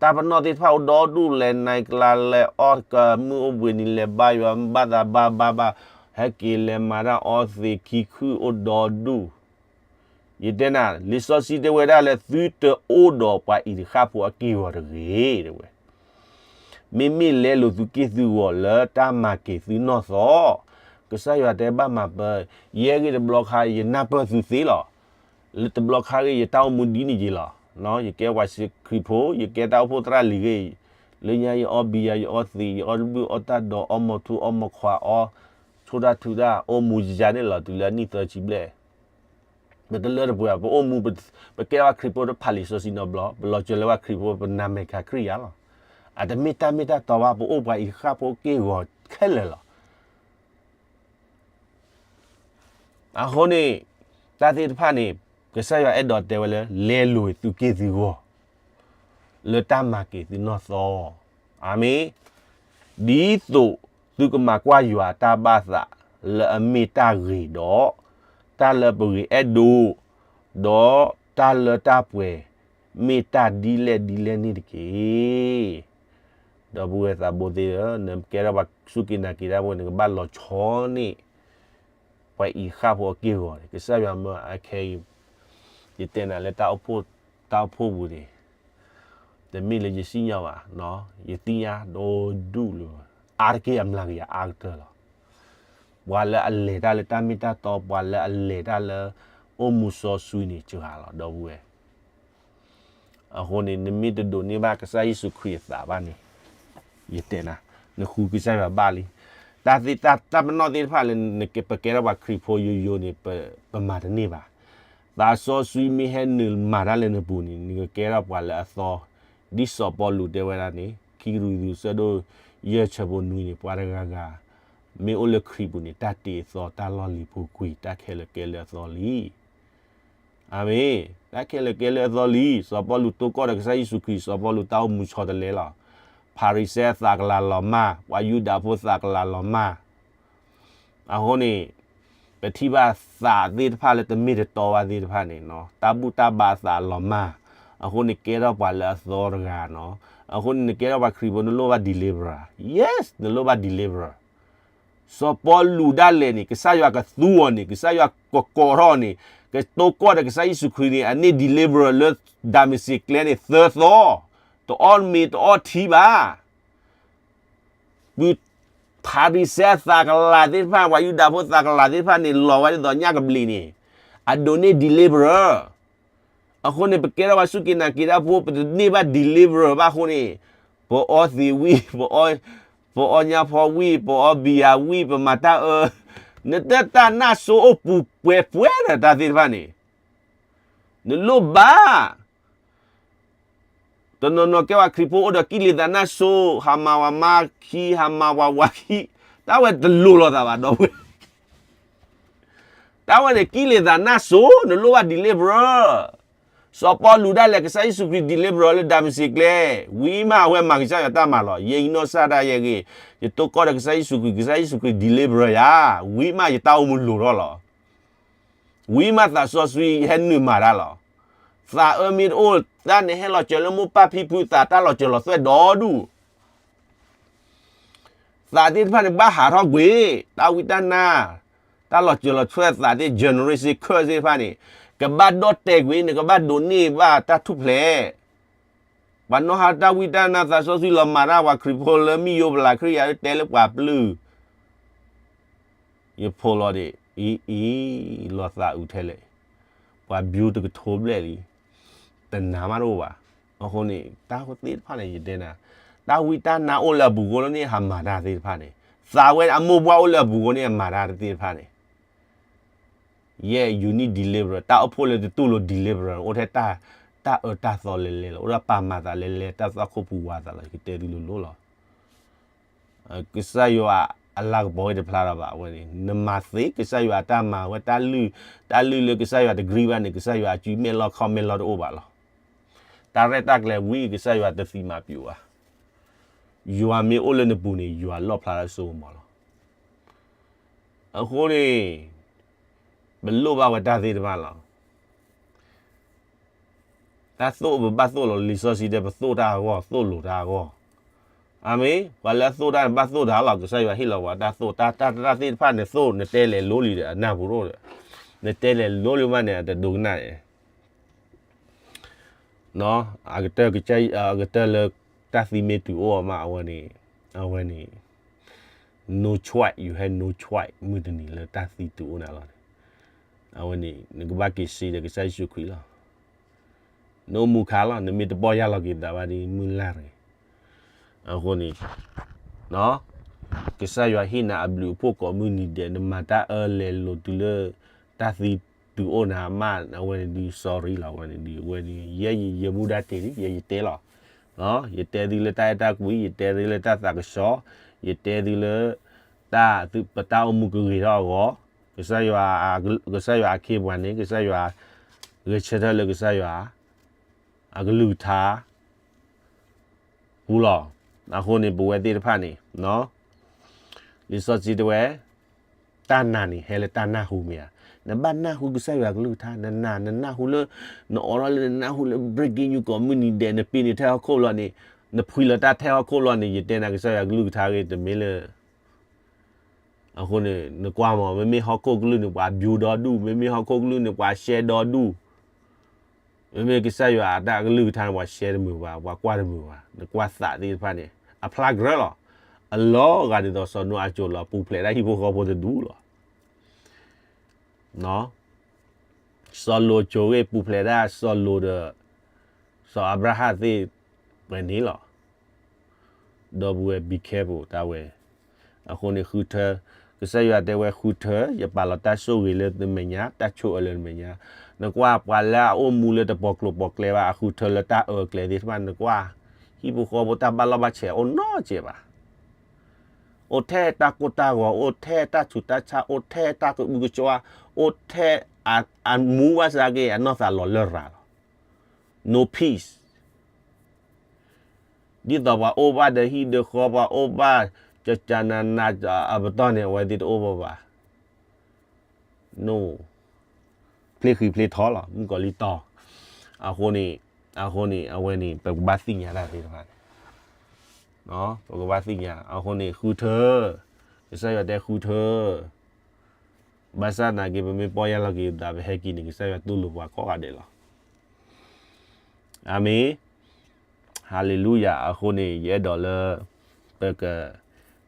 တၢ်ပနီၣ်သ့ၣ်တဖၣ်အိၣ်ဒီဒူၣ်လဲၤနၤကလါလဲၤအီၣ်ကမုၢ်အိၣ်ဘှံးနံၤလဲၤဘါယွၤဘၣ်သးဘၣ်ဘၣ်ဘၣ်, ဟဲက့ၤလဲၤမၤတၢ်အီသံးခံခုၣ်အိၣ်ဒီဒူၣ် ယတဲနၤ, လံာ်စီဆှံတဲဝဲဒၣ်လၢသုတအိၣ်ဒီးပှၤအံၤတဃၣ်ဖိအက့ၢ်အဂီၤတဂ့ၤ တဲဝဲ. မ့မ့ၢ်လဲလိာ်သုက့ၢ်သုဂီၤလၢတၢ်မၤက့ၤသုနီၢ်သီ, ကစၢ်ယွၤတဲဘၣ်မၤပၢၤ, ယဲဂ့ၤတဘျီခါ ယနၢ်ပၢၢ်သုသ့လီၤ. လၢတဘျီခါဂ့ၤ ယတၢ်အိၣ်မူဒ်န့ၣ်က့ၤလီၤ. ယကဲပှၤခရံာ်ဖိ, ယကဲတၢ်အိၣ်ဖှိၣ်သရၣ်လံၤဂ့ၤ, လၢညါယအီဘံယၤ ယအီသံး ယအီတဘုၣ်အီတၢ်ဒီး အီမီၤထူအီမီၤခွါအီ, ဆိၣ်တၢ်ထုတၢ် အိၣ်မူယၤန့ၣ်လီၤ တုၤလၢအနံၣ်သၢဆံဘျဲၣ် ပတလၢတပှဲၤဘၣ်, ပအိၣ်မူ ပကဲထီၣ်ပှၤခရံာ်ဖိတဖးလံာ်စီဆှံနီတဘျီ, ပလီၤစၢၤလၢပှၤခရံာ်ဖိ ပနာ်မဲာ်ကၤခရံာ်ယၤလီၤ. အတမ့ၢ်တၢ်မ့ၢ်တၢ်တီဘၣ်, ပအိၣ်ပှၤအံၤဃၣ်ဖိက့ၢ်ဂီၤခဲလၢာ်လီၤ. အဃိန့ၣ် တၢ်သ့ၣ်တဖၣ်န့ၣ် ကစၢ်ယွၤအဲၣ်ဒိးတဲဝဲလၢ လဲလိာ်သုက့ၢ်သုဂီၤ လၢတၢ်မၤက့ၤသုနီၢ်သီ. အၤမ့ၣ်. ဒ်သိးသုကမၤကွၢ်ယွၤတၢ်ဘၣ်သးလၢအမ့ၢ်တၢ်ဂ့ၤဒီး တၢ်လၢပဂ့ၤအဲၣ်ဒိး, ဒီးတၢ်လၢတၢ်ပှဲၤ မ့ၢ်တၢ်ဒ်လဲၣ်ဒ်လဲၣ်န့ၣ်တက့ၢ်. ဒီပုၢ်ဝဲၢ်သးဘိသ့ၣ်ဧၢ, နကဲထီၣ်ပှၤစူၢ်က့ၤနာ်က့ၤတၢ်ဖိ နကဘၣ်လီၤဆီန့ၢ် ပှၤအံၤဃၣ်ဖိအက့ၢ်အဂီၤန့ၣ် ကစၢ်ယွၤမၢအခဲအံၤ, ယတဲနၤလၢတၢ်အိၣ်ဖှိၣ်, တၢ်အိၣ်ဖှိၣ်ပူၤန့ၣ်, တမ့ၢ်လၢယစံၣ်ညီၣ်ဘၣ်, ယသ့ၣ်ညါဒိၣ်ဒူၣ်လၢၤ, အါတက့ၢ်အမျးကယၤအါကတၢၢ်လီၤ. ပှၤလၢအလဲၤတၢ်လၢတၢ်မ့ၢ်တၢ်တီ, ပှၤလၢအလဲၤတၢ်လၢအိၣ်မူစီဆှံန့ၣ် စှၤလီၤ ဒီပုၢ်ဝဲၢ် အဃိန့ၣ် နမ့ၢ်တဒိးန့ၢ်ဘၣ်ကစၢ်ယ့ၣ်ၡူးခရံာ်အသးဘၣ်န့ၣ်, ယတဲနၤ, နဃုကစၢ်ယွၤဘၣ်လံ. တၢ်သ့ၣ်တၢ်ပနီၣ်သ့ၣ်တဖၣ်လၢ ပကဲထီၣ်ပှၤခရံာ်ဖိယိယိန့ၣ် ပမၤတန့ၢ်ဘၣ်. သးစီဆှံမ့ၢ်ဟဲနုာ်မၤတၢ်လၢနပူၤန့ၣ် နကကဲထီၣ်ပှၤလၢအသီ, ဒ်စီၤပီလူးတဲဝဲဒၣ်န့ၣ် ခံကရံၣ်သူး ဆၢဒိၣ်ယဲၢ် ဆၢဖိနွံန့ၣ် ပှၤတဂၤဂၤ မ့ၢ်အိၣ်လၢခရံာ်ပူၤန့ၣ် တၢ်တ့အသီ တၢ်လီၢ်လံၤပူၤကွံာ် တၢ်ခဲလၢာ်ကဲလၢအသီလံ. အၤမ့ၣ်, တၢ်ခဲလၢာ်ကဲလၢအသီလံ. စီၤပီလူးတိၢ်ကီၢ်ဒီးကစၢ်ယ့ၣ်ၡူးခရံာ်, စီၤပီလူးတၢ်အိၣ်မူဆီတလဲလီၤ. ဖၤရံၤၡဲအသးကလၤလီၤမၢ်, ပှၤယူဒၤဖိသးကလၤလီၤမၢ်. အဃိန့ၣ် ပထံၣ်ဘၣ်သးသ့ၣ်တဖၣ်လၢတမ့ၢ်တတီဘၣ်သ့ၣ်တဖၣ်န့ၣ်, တၢ်ဘူၣ်တၢ်ဘါအသးအလီၤမၢ်. အဃိန့ၣ်ကဲထီၣ်ပှၤလၢအသီတဂၤနီၤ. အဃိန့ၣ်နကဲထီၣ်ပှၤခရံာ်ဖိ နလိၣ်ဘၣ် deliverer. Yes, နလိၣ်ဘၣ် deliverer. စီၤပီလူးဒၣ်လဲာ်န့ၣ် ကစၢ်ယွၤကသူအီၤန့ၣ်, ကစၢ်ယွၤကကိးထီၣ်အီၤန့ၣ်, ကတိၢ်ကီၢ်ဒီးကစၢ်ယ့ၣ်ၡူးခရံာ်န့ၣ် အန့ၢ် deliverer လၢဒၤမ့းစ့းကျဲန့ၣ် သၢသီ, တအီၣ်မ့ၤတအီၣ်ထံဘၣ်. ဖၤရံၤၡဲအသးကလၤသ့ၣ်တဖၣ်, ပှၤယူဒၤဖိသးကလၤသ့ၣ်တဖၣ်န့ၣ် လီၤဝဲဒ်သိးညၣ်ကဘျံးန့ၣ်, အဒိးန့ၢ် deliverer. အဃိန့ၣ် ပကဲထီၣ်ပှၤစူၢ်က့ၤနာ်က့ၤတၢ်ဖိ ပတန့ၢ်ဘၣ် deliverer ဘၣ်အဃိန့ၣ်, ပအီသံးဝံၣ်, ပအီညၣ်ဖီဝံၣ်, ပအီဘံယၤဝံၣ်, ပမၤတၢ်အၢ, နတၢ်နၢ်စိအိၣ်ပူၤပှဲၤပှဲၤဒီးတၢ်သ့ၣ်တဖၣ်န့ၣ်, နလိၣ်ဘၣ် တနီၤနီၤကဲဝဲခရံာ်ဖိအိၣ်ဒီး ကံၣ်လ့ၤသးနၢ်စိ, ဟးမၤဝၤမါခံ, ဟးမၤဝၤဝၤခံ, တၢ်ဝဲတလိၤလိာ်သးဘၣ် ဒီပုၢ်ဝဲၢ်. တၢ်ဝဲန့ၣ် ကံၣ်လ့ၤသးနၢ်စိ, နလိၣ်ဘၣ် deliverer. စီၤပီလူးဒၣ်လဲာ် ကစၢ်ယ့ၣ်ၡူးခရံာ် deliverer လၢဒၤမ့းစ့းကျဲ, ဝံၤမးအဝဲမၤကစၢ်ယွၤတၢ်မၤလီၤ. ယဲအံၤနီၢ်ကစၢ်ဒၣ်ယဲဂ့ၤ, ယတိၢ်ကီၢ်ဒီးကစၢ်ယ့ၣ်ၡူးခရံာ်, ကစၢ်ယ့ၣ်ၡူးခရံာ် deliverer ယၤ, ဝံၤမးယတၢ်အိၣ်မူလိၤထီၣ်လီၤ. ဝံၤမးသးစီဆှံဟဲနုာ်မၤတၢ်လီၤ. သးအၢမ့ၢ်တအိၣ်, တၢ်န့ၣ်ဟဲလီၤစၢၤလၢမိၢ်ပၢ်ဖံဖုသး, တၢ်လီၤစၢၤလီၤသွဲၣ်ဒီဒူၣ်. သးသ့ၣ်တဖၣ်န့ၣ် ဘၣ်ဟးထီၣ်ကွံာ်, တၢ်ဝံတၢ်နါ, တၢ်လီၤစၢၤလီၤသွဲၣ်သးသ့ၣ် generation curse သ့ၣ်တဖၣ်န့ၣ်, ကဘၣ်ဒီၣ်တဲာ်ကွံာ်, နကဘၣ်ဒိးန့ၢ်ဘၣ်တၢ်ထူၣ်ဖျဲး. ပှၤနီၣ်ဟါတၢ်ဝံတၢ်နါ သးစီဆှံလီၤမၤတၢ်, ပှၤခရံာ်ဖိလၢမ့ၢ်ယိပလးခရံာ်ယၤ တဲလၢပှၤပျုၢ် ယဖိလီၤဒံး, အံၤအံၤ, လီၤသးအုးထဲလဲၣ်, ပှၤဘျူတကထိဘျဲၣ်လံ, တနာ်မးတအိၣ်ဘၣ်. အဃိန့ၣ် တၢ်သ့ၣ်တဖၣ်န့ၣ် ယတဲနၤ, တၢ်ဝံတၢ်နါအိၣ်လၢအပူၤဃိလၢန့ၣ် ဟးမၤတၢ်သ့ၣ်တဖၣ်န့ၣ်, သးဝဲအမိၢ်ပှၢ်အိၣ်လၢအပူၤဃိန့ၣ် အမၤတၢ်တသ့ၣ်တဖၣ်န့ၣ် ယဲ you need deliverer, တၢ်အိၣ်ဖှိၣ်လၢတတူၢ်လိာ် deliverer အိၣ်ထဲတၢ်အၢတၢ်သီလဲၤလဲၤလီၤ, အိၣ်ဒၣ်ပာ်မၤသးလဲၤလဲၤ တၢ်သွၣ်ခိၣ်ပူၤဝါသးလီၤ, ယကတဲသုလိၤလိၤလီၤ. ကစၢ်ယွၤအလၤကပီၤဝဲတဖျါလီၤဘၣ်, အဝဲန့ၣ် နမၤသ့ ကစၢ်ယွၤအတၢ်မၤဝဲ, တၢ်လုၢ်လၢကစၢ်ယွၤတကြံးဘၣ်န့ၣ် ကစၢ်ယွၤအစုမဲာ်လီၢ်ခီၣ်မဲာ်လီၢ်တအိၣ်ဘၣ်လီၤ. တၢ်ရဲၣ်တၢ်ကျဲၤဝံၤ ကစၢ်ယွၤတသံမၤပျူၤဘၣ်. ယွၤမ့ၢ်အိၣ်လၢနပူၤန့ၣ် ယွၤလီၣ်ဖျါထီၣ်စိကမီၤလီၤ. အဃိန့ၣ် ပလိၣ်ဘၣ်ဝဲတၢ်သ့ၣ်တဖၣ်လီၤ. တၢ်သိၣ်ပဘၣ်သိၣ်လီၤ, လံာ်စီဆှံတဲပသိၣ်တၢ်အဂီၢ်, သိၣ်လိာ်တၢ်အဂီၢ်. အၤမ့ၣ်, ပှၤလၢအသိၣ်တၢ်န့ၣ် ဘၣ်သိၣ်တၢ်လီၤ, ကစၢ်ယွၤဟ့ၣ်လီၤပှၤတၢ်သိၣ်, တၢ်တၢ်တၢ်သ့ၣ်တဖၣ်န့ၣ်သိၣ်, နတဲလဲၤလိလံဒီး အနၢ်ပူၤတအိၣ်ဒီး, နတဲလဲၤလိလံမးန့ၣ် အတဒိကနၣ်န့ၣ် အကတၢၢ်, အကတၢၢ်လၢတၢ်သံမ့ၢ်တုၤအိၣ်အီၤမး အဝဲန့ၣ်, အဝဲန့ၣ် no choice, you have no choice မုၢ်တနံၤလၢတၢ်သံတုၤအိၣ်နၤလီၤန့ၣ်, အဝဲန့ၣ် နကဘၣ်က့ၤစံးဒီးကစၢ်ယ့ၣ်ၡူးခရံာ်လီၤ. နအိၣ်မူခါလီၤ, နမ့ၢ်တပီၢ်ယၢ်လီၤက့ၤသးဘၣ်ဒီး မုၢ်လၢ်တဂ့ၤ. အဃိန့ၣ် ကစၢ်ယွၤဟ့ၣ်နၤအဘျုးအဖှိၣ်ကိးမုၢ်နံၤဒဲး, နမၤတၢ်အၢလဲၤလိာ်တုၤလၢ တၢ်သံတုၤအိၣ်နၤမး, အဝဲန့ၣ်ဒုး sorry လီၤ, အဝဲန့ၣ်ဒုး, အဝဲန့ၣ် ယဲယမူဒါတ့ၢ်လံ, ယဲယတဲလီၤ. ယတဲသုလၢတၢ်အဲၣ်တၢ်ကွံ, ယတဲသုလၢတၢ်သးကဆှီ, ယတဲသုလၢ တၢ်သုပတၢ်အိၣ်မူကဂ့ၤထီၣ်အဂီၢ်, ကစၢ်ယွၤ, ကစၢ်ယွၤအခ့အပှၤန့ၣ် ကစၢ်ယွၤ ဂဲၤဆၢထၢၣ်လၢကစၢ်ယွၤ အကလုၢ်ကထါ ပူၤလီၤ. အဃိန့ၣ် ပဝဲသ့ၣ်တဖၣ်န့ၣ် လံာ်စီဆှံတဲဝဲ တၢ်နာ်န့ၣ် ဟဲလၢတၢ်နၢ်ဟူမ့ၢ်ဧါ. နဘၣ်နၢ်ဟူကစၢ်ယွၤကလုၢ်ကထါ, နနာ်, နနၢ်ဟူလၢ, နအိးထီၣ်လၢနနၢ်ဟူလၢ breaking news ကိးမုၢ်နံၤဒဲး, နပ့ၤန့ၢ်ထဲဟီၣ်ခိၣ်လီၤန့ၣ်, နဖှံလၢတၢ်ထဲဟီၣ်ခိၣ်လီၤန့ၣ် ယတဲနၤကစၢ်ယွၤကလုၢ်ကထါဂ့ၤတမ့ၢ်လၢ အဃိန့ၣ် နကွၢ်မး မ့မ့ၢ်ဟီၣ်ခိၣ်ကလုၢ်န့ၣ် ပှၤ view ဒီဒူၣ်, မ့မ့ၢ်ဟီၣ်ခိၣ်ကလုၢ်န့ၣ် ပှၤ share ဒီဒူၣ်, မ့မ့ၢ်ကစၢ်ယွၤအတၢ်ကလုၢ်ကထါန့ၣ် ပှၤ share တမုာ်ဘၣ်, ပှၤကွၢ်တမုာ်ဘၣ်, နကွၢ်သးသ့ၣ်တဖၣ်န့ၣ် အဖျါကြၢးလီၤ. အလီၤဂာ်ဒ်သိးစီၤနိအၤစိၤလီၤ ပူၤဖျဲးဒၣ်ဟံၣ်ဖိဃီဖိတဒူၣ်လီၤ. စီၤနိအၤစိၤဂ့ၤ ပူၤဖျဲးဒၣ်စီၤနိဒီး စီၤအၤဘြၤဟၣ်သ့ၣ် ပှဲၤန့ၣ်လီၤ. ဒီပုၢ်ဝဲၢ် be careful တၢ်ဝဲ, အဃိန့ၣ်ဃုထၢ, ကစၢ်ယွၤတဲဝဲဃုထၢ, ယပာ်လီၤတၢ်ဆိၣ်ဂ့ၤလၢနမဲာ်ညါ, တၢ်ဆိၣ်အၢလၢနမဲာ်ညါ, နကွၢ်ပှၤလၢအအိၣ်မူလၢတပီၤကျိၤပီၤကျဲဘၣ် အဃုထၢလၢတၢ်အၢကျဲသ့ၣ်တဖၣ် နကွၢ်, ဟံၣ်ဖိဃီဖိတၢ်ဘၣ်လီၢ်ဘၣ်ဆဲးအိၣ်နီတစဲးဘၣ်. အိၣ်ထဲတၢ်ကိၢ်တၢ်ဂီၤ, အိၣ်ထဲတၢ်ဆူးတၢ်ဆါ, အိၣ်ထဲတၢ်ကအုကကွၢ်, အိၣ်ထဲအမူဘၣ်ဆၣ်က့ၤ အနီၢ်သးလီၤလရာ်လီၤ. No peace. ဒ်သိးပှၤအိၣ်ဘၣ်ဒီးဟံၣ်ဒီးဃီ, ပှၤအိၣ်ဘၣ်ကကနနအပတီၢ်န့ၣ် အဝဲသ့ၣ်တအိၣ်ဘၣ်ဘၣ်. No. ဖျ့ဃံးဖျ့ထီလီၤ မုၣ်ကီၤလံၢ်တီၤ. အဃိန့ၣ်, အဃိန့ၣ် အဝဲန့ၣ် ပကဘၣ်သ့ၣ်ညါတၢ်သ့ၣ်တဖၣ်န့ၣ်, ပကဘၣ်သ့ၣ်ညါ, အဃိန့ၣ် ဃုထၢ, ကစၢ်ယွၤတဲဃုထၢ, ဘၣ်ဆၣ်သနာ်က့ ပမ့ၢ်ပီၢ်ယၢ်လီၤက့ၤသး ပဟဲက့ၤန့ၣ် ကစၢ်ယွၤတူၢ်လိာ်ပှၤကိးဂၤဒဲးလီၤ. အၤမ့ၣ်, ဟၤလ့လူယၤ, အဃိန့ၣ် ယအဲၣ်ဒိးလၢ ပက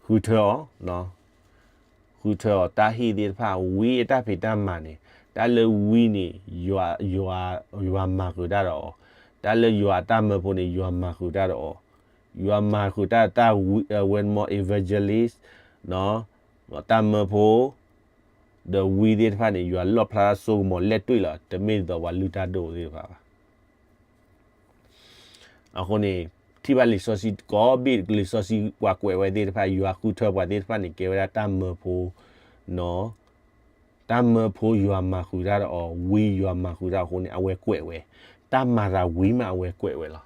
ဃုထၢအီၤ, ဃုထၢအီၤ တၢ်ဟ့ၣ်သ့ၣ်တဖၣ် ဝံအတၢ်ဖံးတၢ်မၤန့ၣ်, တၢ်လၢဝံန့ၣ် ယွၤ, ယွၤမၤဃုာ်တၢ်ဒီးအီၤ, တၢ်လၢယွၤအတၢ်မၢဖိန့ၣ် ယွၤမၤဃုာ်တၢ်ဒီးအီၤ, ယွၤမၤဃုာ်တၢ်တၢ်ဝံ, အဝဲမ့ၢ် evangelist, တၢ်မၢဖိ ဒီးဝံသ့ၣ်တဖၣ်န့ၣ် ယွၤလီၣ်ဖျါစိကမီၤလဲၢ်တွ့ၣ်လီၤ, တမ့ၢ်ဒ်သိးပှၤလုၢ်တၢ်ဒိၣ်သ့ၣ်တဖၣ်ဘၣ်. အဃိန့ၣ် ထံၣ်ဘၣ်လံာ်စီဆှံကိးဘ့ၣ် လံာ်စီဆှံပှၤကွဲးဝဲသ့ၣ်တဖၣ် ယွၤဃုထၢပှၤသ့ၣ်တဖၣ်န့ၣ် ကဲဝဲဒၣ်တၢ်မၢဖိ, တၢ်မၢဖိယွၤမၤဃုာ်တၢ်ဒီးအီၤ, ဝံယွၤမၤဃုာ်တၢ်အဃိန့ၣ် အဝဲကွဲးဝဲ, တၢ်မၤသးဝံမး အဝဲကွဲးဝဲလီၤ.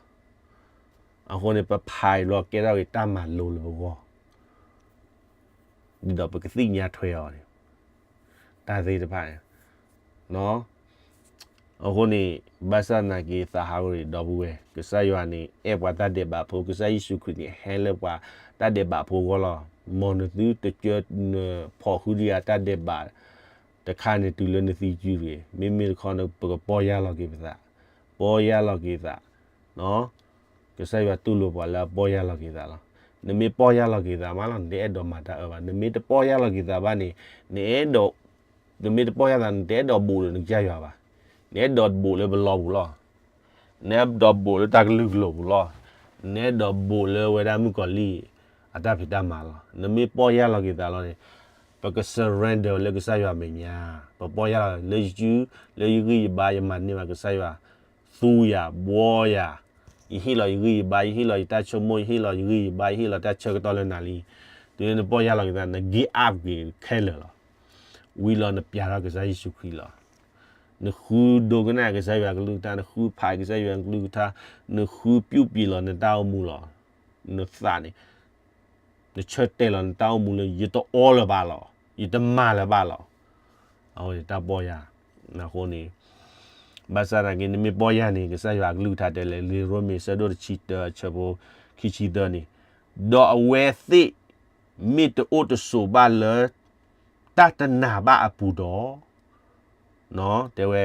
အဃိန့ၣ် ပဖးအံၤဘျီ ကဲထီၣ်က့ၤတၢ်မၤလိလၢပဂီၢ် ဒ်သိးပကသ့ၣ်ညါထွဲအီၤန့ၣ် တၢ်သ့ၣ်တဖၣ်န့ၣ်, အဃိန့ၣ် ဘၣ်ဆၣ်သနာ်က့ သးဟးဂီၤန့ၣ် ဒီပုၢ်ဝဲၢ်, ကစၢ်ယွၤန့ၣ် အဲၣ်ပှၤတၢ်ဒဲးဘးဖိ, ကစၢ်ယ့ၣ်ၡူးခရံာ်န့ၣ် ဟဲလၢပှၤတၢ်ဒဲးဘးဖိအဂီၢ်လီၤ. မ်နသုတကၢနဖီၣ်ဃုဒံးယၤတၢ်ဒဲးဘးတခါန့ၣ် တုၤလၢနသံတဂ့ၤ, မ့မ့ၢ်တခီန့ၣ် ပကပီၢ်ယၢ်လီၤက့ၤပသး, ပီၢ်ယၢ်လီၤက့ၤသး ကစၢ်ယွၤတူၢ်လိာ်ပှၤလၢအပီၢ်ယၢ်လီၤက့ၤသးလီၤ. နမ့ၢ်ပီၢ်ယၢ်လီၤက့ၤသးမးလီၤ နတအဲၣ်ဒိးမၤတၢ်အၢဘၣ်. နမ့ၢ်တပီၢ်ယၢ်လီၤက့ၤသးဘၣ်န့ၣ်, နအဲၣ်ဒိး, နမ့ၢ်တပီၢ်ယၢ်သး နတအဲၣ်ဒိးဘူးလၢနကစၢ်ယွၤဘၣ်. နအဲၣ်ဒိးဘူးလၢပလီပူၤလီၤ. နအဲၣ်ဒိးဘူးလၢတၢ်ကလုာ်ကလိာ်ပူၤလီၤ. နအဲၣ်ဒိးဘူးလၢဝဲဒၣ်မုၣ်ကီၤလံၢ်အတၢ်ဖံးတၢ်မၤလီၤ. နမ့ၢ်ပီၢ်ယၢ်လီၤက့ၤသးလီၤန့ၣ်, ပက surrender လၢကစၢ်ယွၤမဲာ်ညါ, ပပီၢ်ယၢ်လီၤလၢယစု, လၢယဂံၢ်ယဘါ ယမၤန့ၢ်ဘၣ်ကစၢ်ယွၤ သူယၤ, ဘှီယၤ, ယဟ့ၣ်လီၤယဂံၢ်ယဘါ, ယဟ့ၣ်လီၤယတၢ်ဆိကမိၣ်, ယဟ့ၣ်လီၤယဂံၢ်ယဘါ, ယဟ့ၣ်လီၤတၢ်ဆၢကတီၢ်လၢနၤလံ. တုၤလၢနပီၢ်ယၢ်လီၤက့ၤသး န give up က့ၤခဲလၢာ်လီၤ. ဝံၤလီၤနပျဲထီၣ်ကစၢ်ယ့ၣ်ၡူးခရံာ်လီၤ. နဃုဒိကနၣ်ကစၢ်ယွၤကလုၢ်ကထါ, နဃုဖးကစၢ်ယွၤကလုၢ်ကထါ, နဃုပျုၢ်ပျံၤလီၤနတၢ်အိၣ်မူလီၤ. နသးန့ၣ် နဆၢတဲာ်လီၤနတၢ်အိၣ်မူလၢ ယတအီလၢၤဘၣ်လီၤ, ယတမၤလၢၤဘၣ်လီၤ. အဝဲန့ၣ်တၢ်ပီၢ်ယၢ်, အဃိန့ၣ် ဘၣ်ဆၣ်သနာ်က့ နမ့ၢ်ပီၢ်ယၢ်န့ၣ် ကစၢ်ယွၤအကလုၢ်ကထါတဲလၢ လံာ်ရိမ့ၤ ဆၢဒိၣ်တဆံတၢ အဆၢဖိခံဆံသၢန့ၣ်, ဒီးအဝဲသ့ၣ် မ့ၢ်တအိၣ်တဆိးဘၣ်လၢ တၢ်တနာ်ဘၣ်အပူၤဒီး တဲဝဲ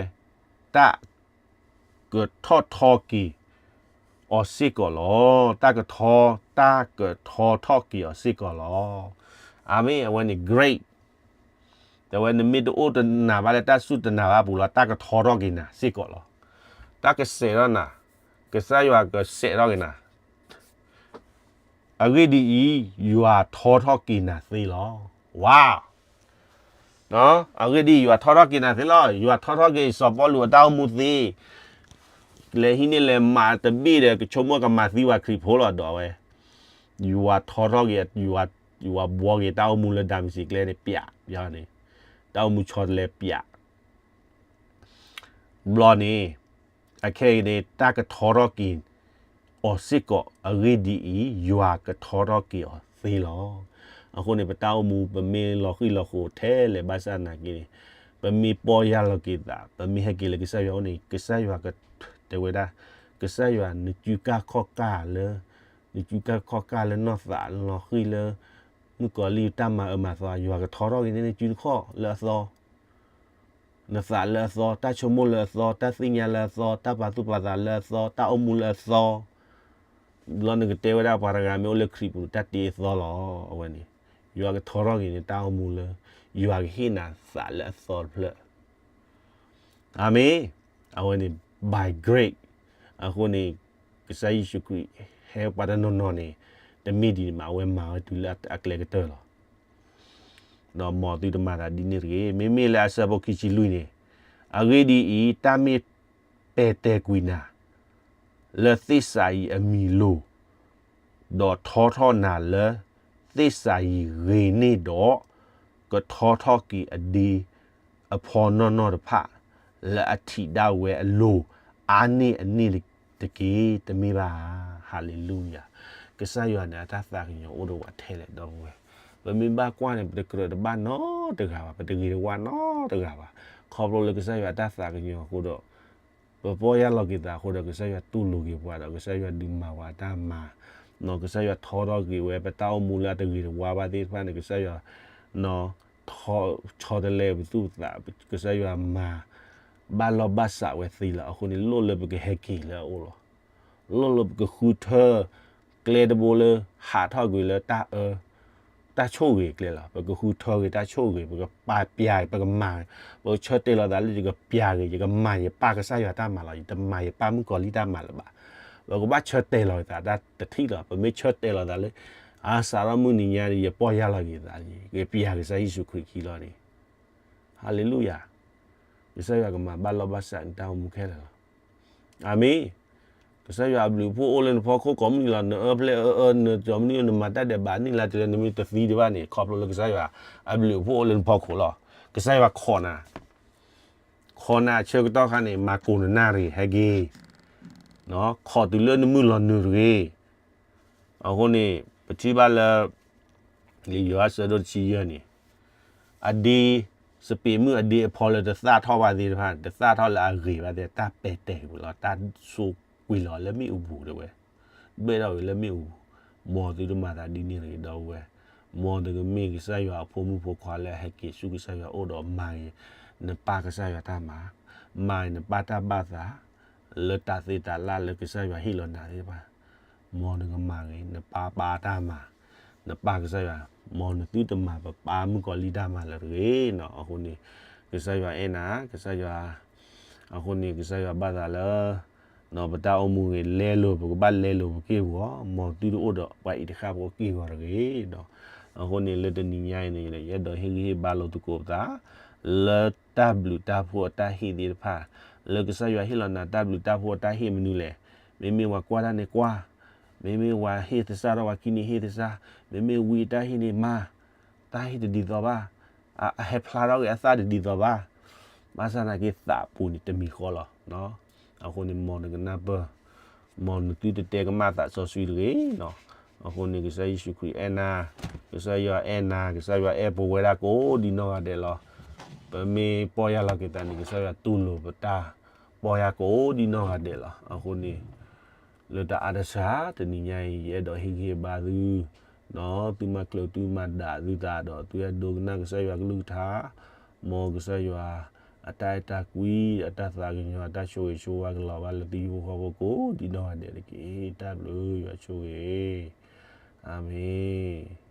တၢ် ကထီၣ်ထီက့ၤအီၤစ့ၢ်ကီးလီၤ. တၢ်ကထီ, တၢ်ကထီထီၣ်က့ၤအီၤစ့ၢ်ကီးလီၤ. အၤမ့ၣ်, အဝဲန့ၣ် great. တဲဝဲ နမ့ၢ်တအိၣ်တနာ်ဘၣ်လၢတၢ်စူၢ်တနာ်ဘၣ်အပူၤလီၤ, တၢ်ကထီထီၣ်က့ၤနၤစ့ၢ်ကီးလီၤ. တၢ်ကစဲးထီၣ်နၤ, ကစၢ်ယွၤကစဲးထီၣ်က့ၤနၤ အဂ့ၢ်ဒ်အံၤ, ယွၤထီထီၣ်က့ၤနၤသ့လီၤ. ဝါ, အဂ့ၢ်ဒ်အံၤ, ယွၤထီထီၣ်က့ၤနၤသ့လီၤ. ယွၤထီထီၣ်က့ၤစီၤပီလူးအတၢ်အိၣ်မူသ့, လဲၤဟံးန့ၢ်လဲၤမၤတဘ့ၣ်ဒီး ကဆိကမိၣ်ကမၤသံပှၤခရံာ်ဖိလီၤဒီးဝဲ, ယွၤထီထီၣ်က့ၤ, ယွၤဘှီက့ၤတၢ်အိၣ်မူလၢဒၤမစံးကျဲန့ၣ် ပျး, ပျးန့ၣ်, တၢ်အိၣ်မူဆီတလဲပျး ဘျီန့ၣ်, အခဲအံၤန့ၣ် တၢ်ကထီထီၣ်က့ၤအီၤစ့ၢ်ကီး, အဂ့ၢ်ဒ်အံၤ, ယွၤကထီထီၣ်က့ၤအီၤသ့လီၤ. အဃိန့ၣ် ပတၢ်အိၣ်မူ ပမ့ၢ်လီၤဃံၣ်လီၤဃိၤထဲလဲၣ်ဘၣ်ဆၣ်သနာ်က့န့ၣ်, ပမ့ၢ်ပီၢ်ယၢ်လီၤက့ၤသး, ပမ့ၢ်ဟဲက့ၤလၢကစၢ်ယွၤအအိၣ်န့ၣ်, ကစၢ်ယွၤကတဲဝဲဒၣ်, ကစၢ်ယွၤနစုကၢ်ခီၣ်ကၢ်လၢ နစုကၢ်ခီၣ်ကၢ်လၢနီၢ်သးလီၤဃံၤလၢ မုၣ်ကီၤလံၢ်တၢ်မၤအၢမၤသီ ယွၤကထီထီၣ်က့ၤန့ၢ်နစုနခီၣ်လၢအသီ, နသးလၢအသီ, တၢ်ဆိကမိၣ်လၢအသီ, တၢ်သ့ၣ်ညါလၢအသီ, တၢ်ပာ်သူၣ်ပာ်သးလၢအသီ, တၢ်အိၣ်မူလၢအသီ, ဘျီနကတဲဝဲဒၣ်ပှၤတဂၤမ့ၢ်အိၣ်လၢခရံာ်ပူၤ တၢ်တ့အသီလီၤ. အဝဲန့ၣ် ယွၤကထီထီၣ်က့ၤန့ၢ်တၢ်အိၣ်မူလၢ ယွၤကဟ့ၣ်နၤသးလၢအသီတဖျၢၣ် အၤမ့ၣ်. အဝဲန့ၣ် by grace အဃိန့ၣ် ကစၢ်ယ့ၣ်ၡူးခရံာ် ဟဲပှၤတနီၤနီၤန့ၣ် တမ့ၢ်ဒ်န့ၣ်ဘၣ်, အဝဲမၤဝဲတုၤလၢအကျဲကတၢၢ်လီၤ. ဒီးမ်သုတမၤသးဒ်န့ၣ်တဂ့ၤ. မ့မ့ၢ်လၢအဆၢဖိခံဆံလွံၢ်န့ၣ်, အဂ့ၢ်ဒ်အံၤ, တၢ်မ့ၢ်ပဲာ်တဲာ်ကွံာ်နၤ လၢသ့ၣ်စၤယံးအမံၤလိၤ, ဒီးထီထီၣ်နၤလၢသ့ၣ်စၤယံးဂ့ၤန့ၢ်ဒီး, ကထီထီၣ်က့ၤအဒ့အဖီနီၢ်နီၢ်တဖၣ် လၢအထံးဒၣ်ဝဲအလိၤ အါန့ၢ်အန့ၣ်တက့ၢ်, တမ့ၢ်ဘၣ်ဧါ. ဟၤလ့လူယၤ. ကစၢ်ယွၤန့ၣ် အတၢ်သးကညီၤအိၣ်ဒီးပှၤထဲလဲၣ် ဒီပုၢ်ဝဲၢ်. ပမ့ၢ်ဘၣ်ကွၢ်န့ၣ် ပတကြၢးတဘၣ်နီတဂၤဘၣ်, ပတဂ့ၤတဝါနီတဂၤဘၣ်. ခီဖျိလၢကစၢ်ယွၤအတၢ်သးကညီၤအဃိဒီး ပပီၢ်ယၢ်လီၤက့ၤသးအဃိဒီး ကစၢ်ယွၤတူၢ်လိာ်က့ၤပှၤဒီး ကစၢ်ယွၤဒုးမၤပှၤအတၢ်မၤ, ကစၢ်ယွၤထီထီၣ်က့ၤဝဲ ပတၢ်အိၣ်မူလၢအတဂ့ၤတဝါဘၣ်သ့ၣ်တဖၣ်န့ၣ် ကစၢ်ယွၤ ဆီတလဲပသူၣ်ပသး, ကစၢ်ယွၤမၤ ဘၣ်လီၢ်ဘၣ်စးဝဲသ့လီၤ. အဃိန့ၣ် လိၣ်လၢပကဟဲက့ၤလၢအအိၣ်လီၤ. လိၣ်လၢပကဃုထၢကျဲတဘိလၢ ဟးထီၣ်ကွံာ်လၢတၢ်အၢ တၢ်ဆိၣ်ဂ့ၤကျဲလီၤ. ပကဃုထၢဂ့ၤတၢ်ဆိၣ်ဂ့ၤ, ပကပာ်ပျါဂ့ၤ, ပကမၤဂ့ၤ, ပကဆၢတဲာ်လီၤသးလၢယကပျါဂ့ၤ, ယကမၤယပၢ်ကစၢ်ယွၤတၢ်မၤလီၤ, ယတမၤယပၢ်မုၣ်ကီၤလံၢ်တၢ်မၤလၢၤဘၣ်. ပကဘၣ်ဆၢတဲာ်လီၤသးတၢ်တထံၣ်လီၤ. ပမ့ၢ်ဆၢတဲာ်လီၤသးလၢ အါစးထီၣ်မုၢ်နံၤညါန့ၣ် ယပီၢ်ယၢ်လီၤက့ၤသးလံ, ကပျါကစၢ်ယ့ၣ်ၡူးခရံာ်ခံလီၤန့ၣ်, ဟၤလ့လူယၤ, ကစၢ်ယွၤကမၤဘၣ်လီၢ်ဘၣ်စးနတၢ်အိၣ်မူခဲလၢာ်လီၤ. အၤမ့ၣ်. ကစၢ်ယွၤအဘျုးအဖှိၣ်အိၣ်လၢနဖီခိၣ်ကိးမုၢ်နံၤလီၤ. နအၢဖျဲၣ်အၢအၢ နကီၤမုၢ်နံၤ နမၤတၢ်ဒဲးဘးန့ၣ်လၢတလၢ နမ့ၢ်တသံဒံးဘၣ်န့ၣ် ခီဖျိလၢကစၢ်ယွၤအဘျုးအဖှိၣ်အိၣ်လၢနဖီခိၣ်လီၤ. ကစၢ်ယွၤခိးနၤ, ခိးနၤအဆၢကတီၢ်ခါန့ၣ် မၤကိးနနၣ်တဂ့ၤ ဟဲက့ၤ, ခိးတုၤလၢနမုၢ်လီၤနုာ်တဂ့ၤ. အဃိန့ၣ် ပထံၣ်ဘၣ်လၢ လံာ်ယိၤဟၣ်ဆၢဒိၣ်တဆံယဲၢ်န့ၣ်, အဒ့ စပံးမုၢ်အဒ့အဖီလၢတသၣ်ထီၣ်ဘၣ်သ့ၣ်တဖၣ်န့ၣ် တသၣ်ထီၣ်လၢအဂ့ၤဘၣ်သ့ၣ် တၢ်ပဲာ်တဲာ်ကွံာ်လီၤ, တၢ်စိာ်ကွံာ်လီၤလၢမ့ၣ်အူပူၤတဲဝဲ, ဘဲၣ်ထီၣ်ဝဲလၢမ့ၣ်အူပူၤ. မ်သုတမၤသးဒ်န့ၣ်တဂ့ၤ ဒီပုၢ်ဝဲၢ်, မ်တကမ့ၢ်ကစၢ်ယွၤအဖိမုၣ်ဖိခွါလၢအဟဲက့ၤဆူကစၢ်ယွၤအအိၣ်ဒီးမၤဂ့ၤ နပၢ်ကစၢ်ယွၤတၢ်မၤ, မၤဂ့ၤနပၢ်တၢ်ဘၣ်သး လၢတၢ်သ့တၢ်လၢ်လၢကစၢ်ယွၤဟ့ၣ်လီၤနၤသ့ၣ်တဖၣ်, မ်နကမၤဂ့ၤ နပၢ်ပၢ်တၢ်မၤ, နပၢ်ကစၢ်ယွၤ, မ်နသုတမၤပပၢ်မုၣ်ကီၤလံၢ်တၢ်မၤလၢၤတဂ့ၤနီၤ. အဃိန့ၣ် ကစၢ်ယွၤအဲၣ်နၤ, ကစၢ်ယွၤ, အဃိန့ၣ် ကစၢ်ယွၤဘၣ်သးလၢ ပတၢ်အိၣ်မူဂ့ၤ လဲလိာ် ပကဘၣ်လဲလိာ်ပက့ၢ်ပဂီၢ်, မ်သုတအိၣ်ဒီးပှၤအံၤတဃၣ်ဖိက့ၢ်ဂီၤတဂ့ၤနီၤ. အဃိန့ၣ် လၢတနံၤညါအံၤန့ၣ် ယအဲၣ်ဒိးဟ့ၣ်ဂံၢ်ဟ့ၣ်ဘါလိာ်သကိးပသး လၢတၢ်ဘျုးတၢ်ဖှိၣ်အတၢ်ဟ့ၣ်သ့ၣ်တဖၣ်, လၢကစၢ်ယွၤဟ့ၣ်လီၤနၤတၢ်ဘျုးတၢ်ဖှိၣ်အတၢ်ဟ့ၣ်မနုၤလဲၣ်. မ့မ့ၢ်ပှၤကွၢ်တၢ်န့ၣ်ကွၢ်, မ့မ့ၢ်ပှၤဟ့ၣ်သဆၣ်ထီၣ်ပှၤခံန့ၣ်ဟ့ၣ်သဆၣ်, မ့မ့ၢ်ဝံအတၢ်ဟ့ၣ်န့ၣ်မၤ, တၢ်ဟ့ၣ်တဒ်သိးဘၣ်, အဟဲဖျါထီၣ်က့ၤအသၣ်တဒ်သိးဘၣ်, ဘၣ်ဆၣ်သနာ်က့သးပူၤန့ၣ်တမံၤဃီလီၤ. အဃိန့ၣ် မ်နကနၢ်ပၢၢ်, မ်နသုတတဲကမၣ်သးစီဆှံတဂ့ၤနီၤ. အဃိန့ၣ် ကစၢ်ယ့ၣ်ၡူးခရံာ်အဲၣ်နၤ, ကစၢ်ယွၤအဲၣ်နၤ, ကစၢ်ယွၤအဲၣ်ပဝဲဒၣ်ကိးဒ်နီၢ်ဂၤဒဲးလီၤ. ပမ့ၢ်ပီၢ်ယၢ်လီၤက့ၤသးန့ၣ် ကစၢ်ယွၤတူၢ်လိာ်ပတၢ်ပီၢ်ယၢ်ကိးဒ်နီၢ်ဂၤဒဲးလီၤ. အဃိန့ၣ် လၢတၢ်အါတဆၢ တနံၤညါအံၤ ယအဲၣ်ဒိးဟ့ၣ်ဂံၢ်ဟ့ၣ်ဘါသု, ဒီးသုမၤကျၢၤသုမၤဒၣ်သုသးဒီးသုအဲၣ်ဒိးကနၣ်ကစၢ်ယွၤကလုၢ်ကထါ, မ်ကစၢ်ယွၤအတၢ်အဲၣ်တၢ်ကွံ, အတၢ်သးကညီၤ, အတၢ်ဆိၣ်ဂ့ၤဆိၣ်ဝါကလီၤဘၣ်လၢသုဟံၣ်ဖိဃီဖိကိးဒ်နီၢ်ဂၤဒဲးတက့ၢ်. တၢ်ဘျုးယွၤဆိၣ်ဂ့ၤ, အၤမ့ၣ်.